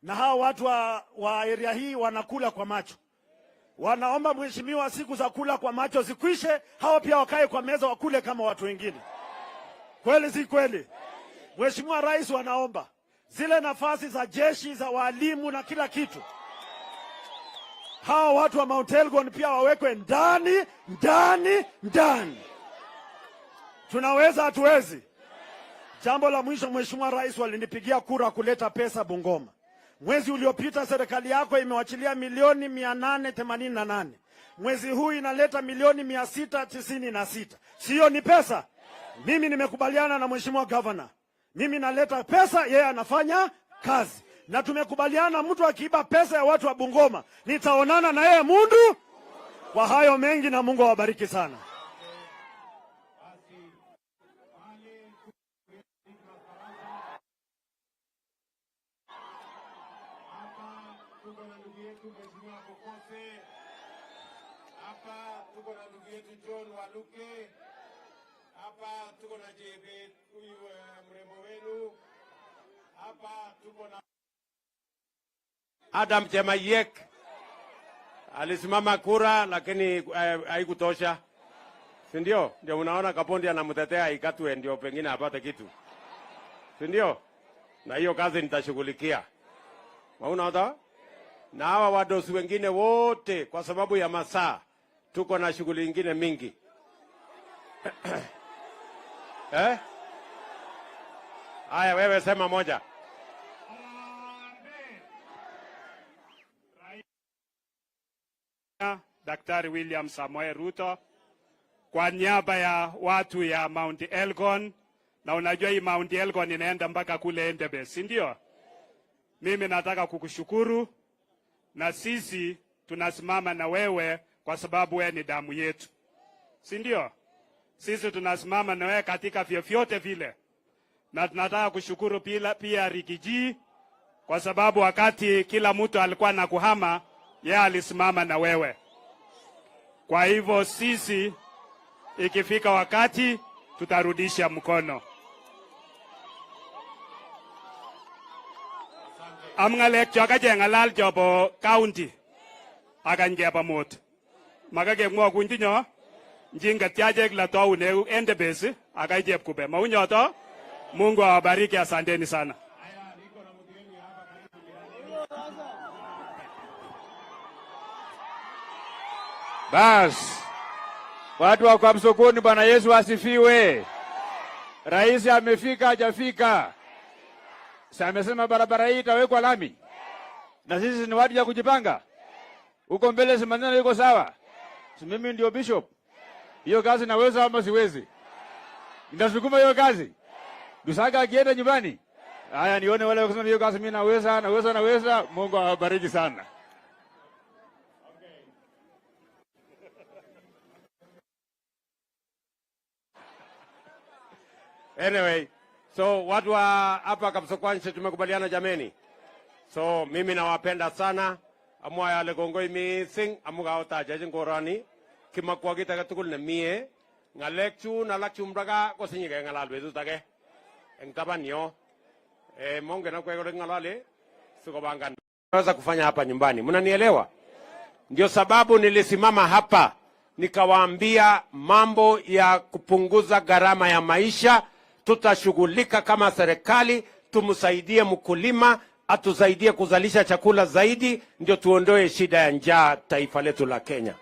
na hawa watu wa area hii wanakula kwa macho. Wanaomba Mheshimiwa, siku za kula kwa macho zikwishe, hao pia wakae kwa meza wakule kama watu wengine. Kweli si kweli? Mheshimiwa Rais, wanaomba zile nafasi za jeshi za walimu na kila kitu, hawa watu wa Mount Elgon pia wawekwe ndani, ndani, ndani. Tunaweza hatuwezi? Jambo la mwisho, Mheshimiwa Rais, walinipigia kura kuleta pesa Bungoma. Mwezi uliopita serikali yako imewachilia milioni 888. Mwezi huu inaleta milioni 696. Sio ni pesa? Mimi nimekubaliana na Mheshimiwa Governor. Mimi naleta pesa, yeye anafanya kazi. Na tumekubaliana mtu akiiba pesa ya watu wa Bungoma, nitaonana na yeye mundu. Kwa hayo mengi, na Mungu awabariki sana. tuko na ndugu yetu Mheshimiwa Pokose. Hapa tuko na ndugu yetu John Waluke. Hapa tuko na JB huyu mrembo wenu. Hapa tuko na Adam Chemayek alisimama kura lakini haikutosha, si ndio? Ndio unaona Kapondi anamtetea ikatwe, ndio pengine apate kitu, si ndio? Na hiyo kazi nitashughulikia. Unaona? Na hawa wadosi wengine wote, kwa sababu ya masaa, tuko na shughuli nyingine mingi. Eh? Haya, wewe sema moja. Daktari William Samoei Ruto kwa niaba ya watu ya Mount Elgon, na unajua hii Mount Elgon inaenda mpaka kule Endebess, si ndio? Mimi nataka kukushukuru, na sisi tunasimama na wewe kwa sababu wewe ni damu yetu, si ndio? Sisi tunasimama na wewe katika vyovyote vile, na tunataka kushukuru pia Rigiji kwa sababu wakati kila mtu alikuwa na kuhama, yeye alisimama na wewe. Kwa hivyo sisi ikifika wakati tutarudisha mkono. Am ngalek cho kachengalal chobo county akany keba mut. Makakemwa kuntinyo njinga tiachek la toune Endebess akai Chepkube. Maunyoto. Mungu awabariki, asanteni sana. Bas, watu wa Kapsokoni, Bwana Yesu asifiwe. Rais amefika hajafika? Si amesema barabara hii itawekwa lami, na sisi ni watu ya kujipanga. Huko mbele si maneno yuko sawa? Si mimi ndio bishop? Hiyo kazi naweza ama siwezi? Nitasukuma hiyo kazi. Lusaka akienda nyumbani, haya nione wale wakisema hiyo kazi mimi naweza, naweza, naweza. Mungu awabariki sana. Anyway, so watu wa hapa Kapsokwany tumekubaliana jameni. So mimi nawapenda sana. Amwae ale kongoi missing amu kaotachech koroni. Kimakwa kit age tugul nemie. Ngalek chun alak chumdaga kosinye kengalal betut age eng taban yo. Mongen akwek ole king'olole sikopangan. Naweza kufanya hapa nyumbani. Mnanielewa? Ndio sababu nilisimama hapa nikawaambia mambo ya kupunguza gharama ya maisha. Tutashughulika kama serikali, tumsaidie mkulima, atusaidie kuzalisha chakula zaidi, ndio tuondoe shida ya njaa taifa letu la Kenya.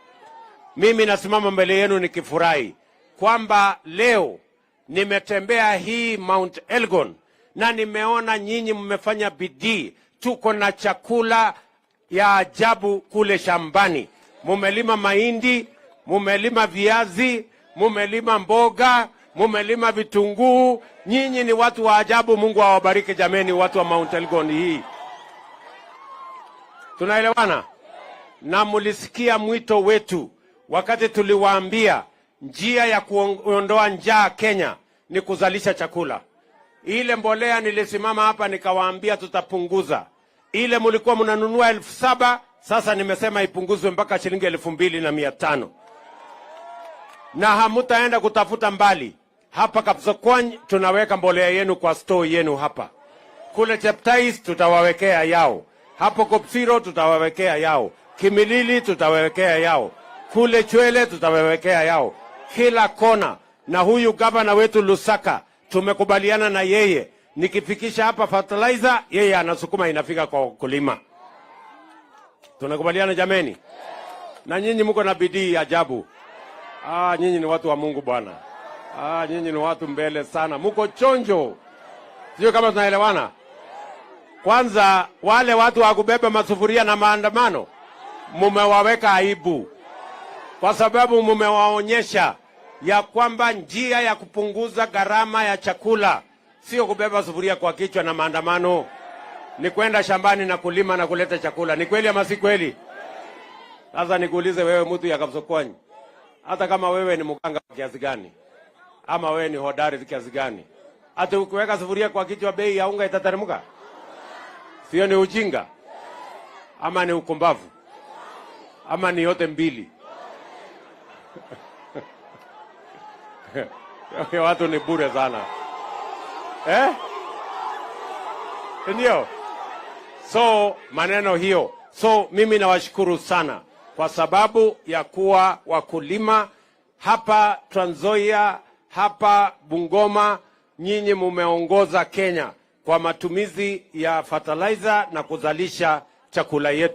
Mimi nasimama mbele yenu nikifurahi kwamba leo nimetembea hii Mount Elgon na nimeona nyinyi mmefanya bidii. Tuko na chakula ya ajabu kule shambani. Mumelima mahindi, mumelima viazi, mumelima mboga, mumelima vitunguu. Nyinyi ni watu wa ajabu. Mungu awabariki jameni, watu wa Mount Elgon hii. Tunaelewana? Na mulisikia mwito wetu wakati tuliwaambia njia ya kuondoa njaa Kenya ni kuzalisha chakula. Ile mbolea nilisimama hapa nikawaambia tutapunguza. Ile mulikuwa mnanunua 7,000, sasa nimesema ipunguzwe mpaka shilingi 2,500. Na hamutaenda kutafuta mbali. Hapa Kapsokwany tunaweka mbolea yenu kwa store yenu hapa. Kule Cheptais tutawawekea yao. Hapo Kopsiro tutawawekea yao. Kimilili tutawawekea yao. Kule Chwele tutawawekea yao. Kila kona. Na huyu gavana wetu Lusaka tumekubaliana na yeye, nikifikisha hapa fertilizer yeye anasukuma inafika kwa wakulima. Tunakubaliana jameni? Na nyinyi mko na bidii ajabu. Nyinyi ni watu wa Mungu bwana. Nyinyi ni watu mbele sana. Mko chonjo. Sio kama tunaelewana? Kwanza wale watu wa kubeba masufuria na maandamano mumewaweka aibu, kwa sababu mumewaonyesha ya kwamba njia ya kupunguza gharama ya chakula sio kubeba sufuria kwa kichwa na maandamano, ni kwenda shambani na kulima na kuleta chakula. Ni kweli ama si kweli? Sasa nikuulize wewe, mtu ya Kapsokwany, hata kama wewe ni mganga kiasi gani ama wewe ni hodari kiasi gani, hata ukiweka sufuria kwa kichwa bei ya unga itateremka? Sio ni ujinga? Ama ni ukumbavu? Ama ni yote mbili? Watu ni bure sana, eh? Ndio. So maneno hiyo. So mimi nawashukuru sana kwa sababu ya kuwa wakulima hapa Trans Nzoia, hapa Bungoma, nyinyi mumeongoza Kenya kwa matumizi ya fertilizer na kuzalisha chakula yetu.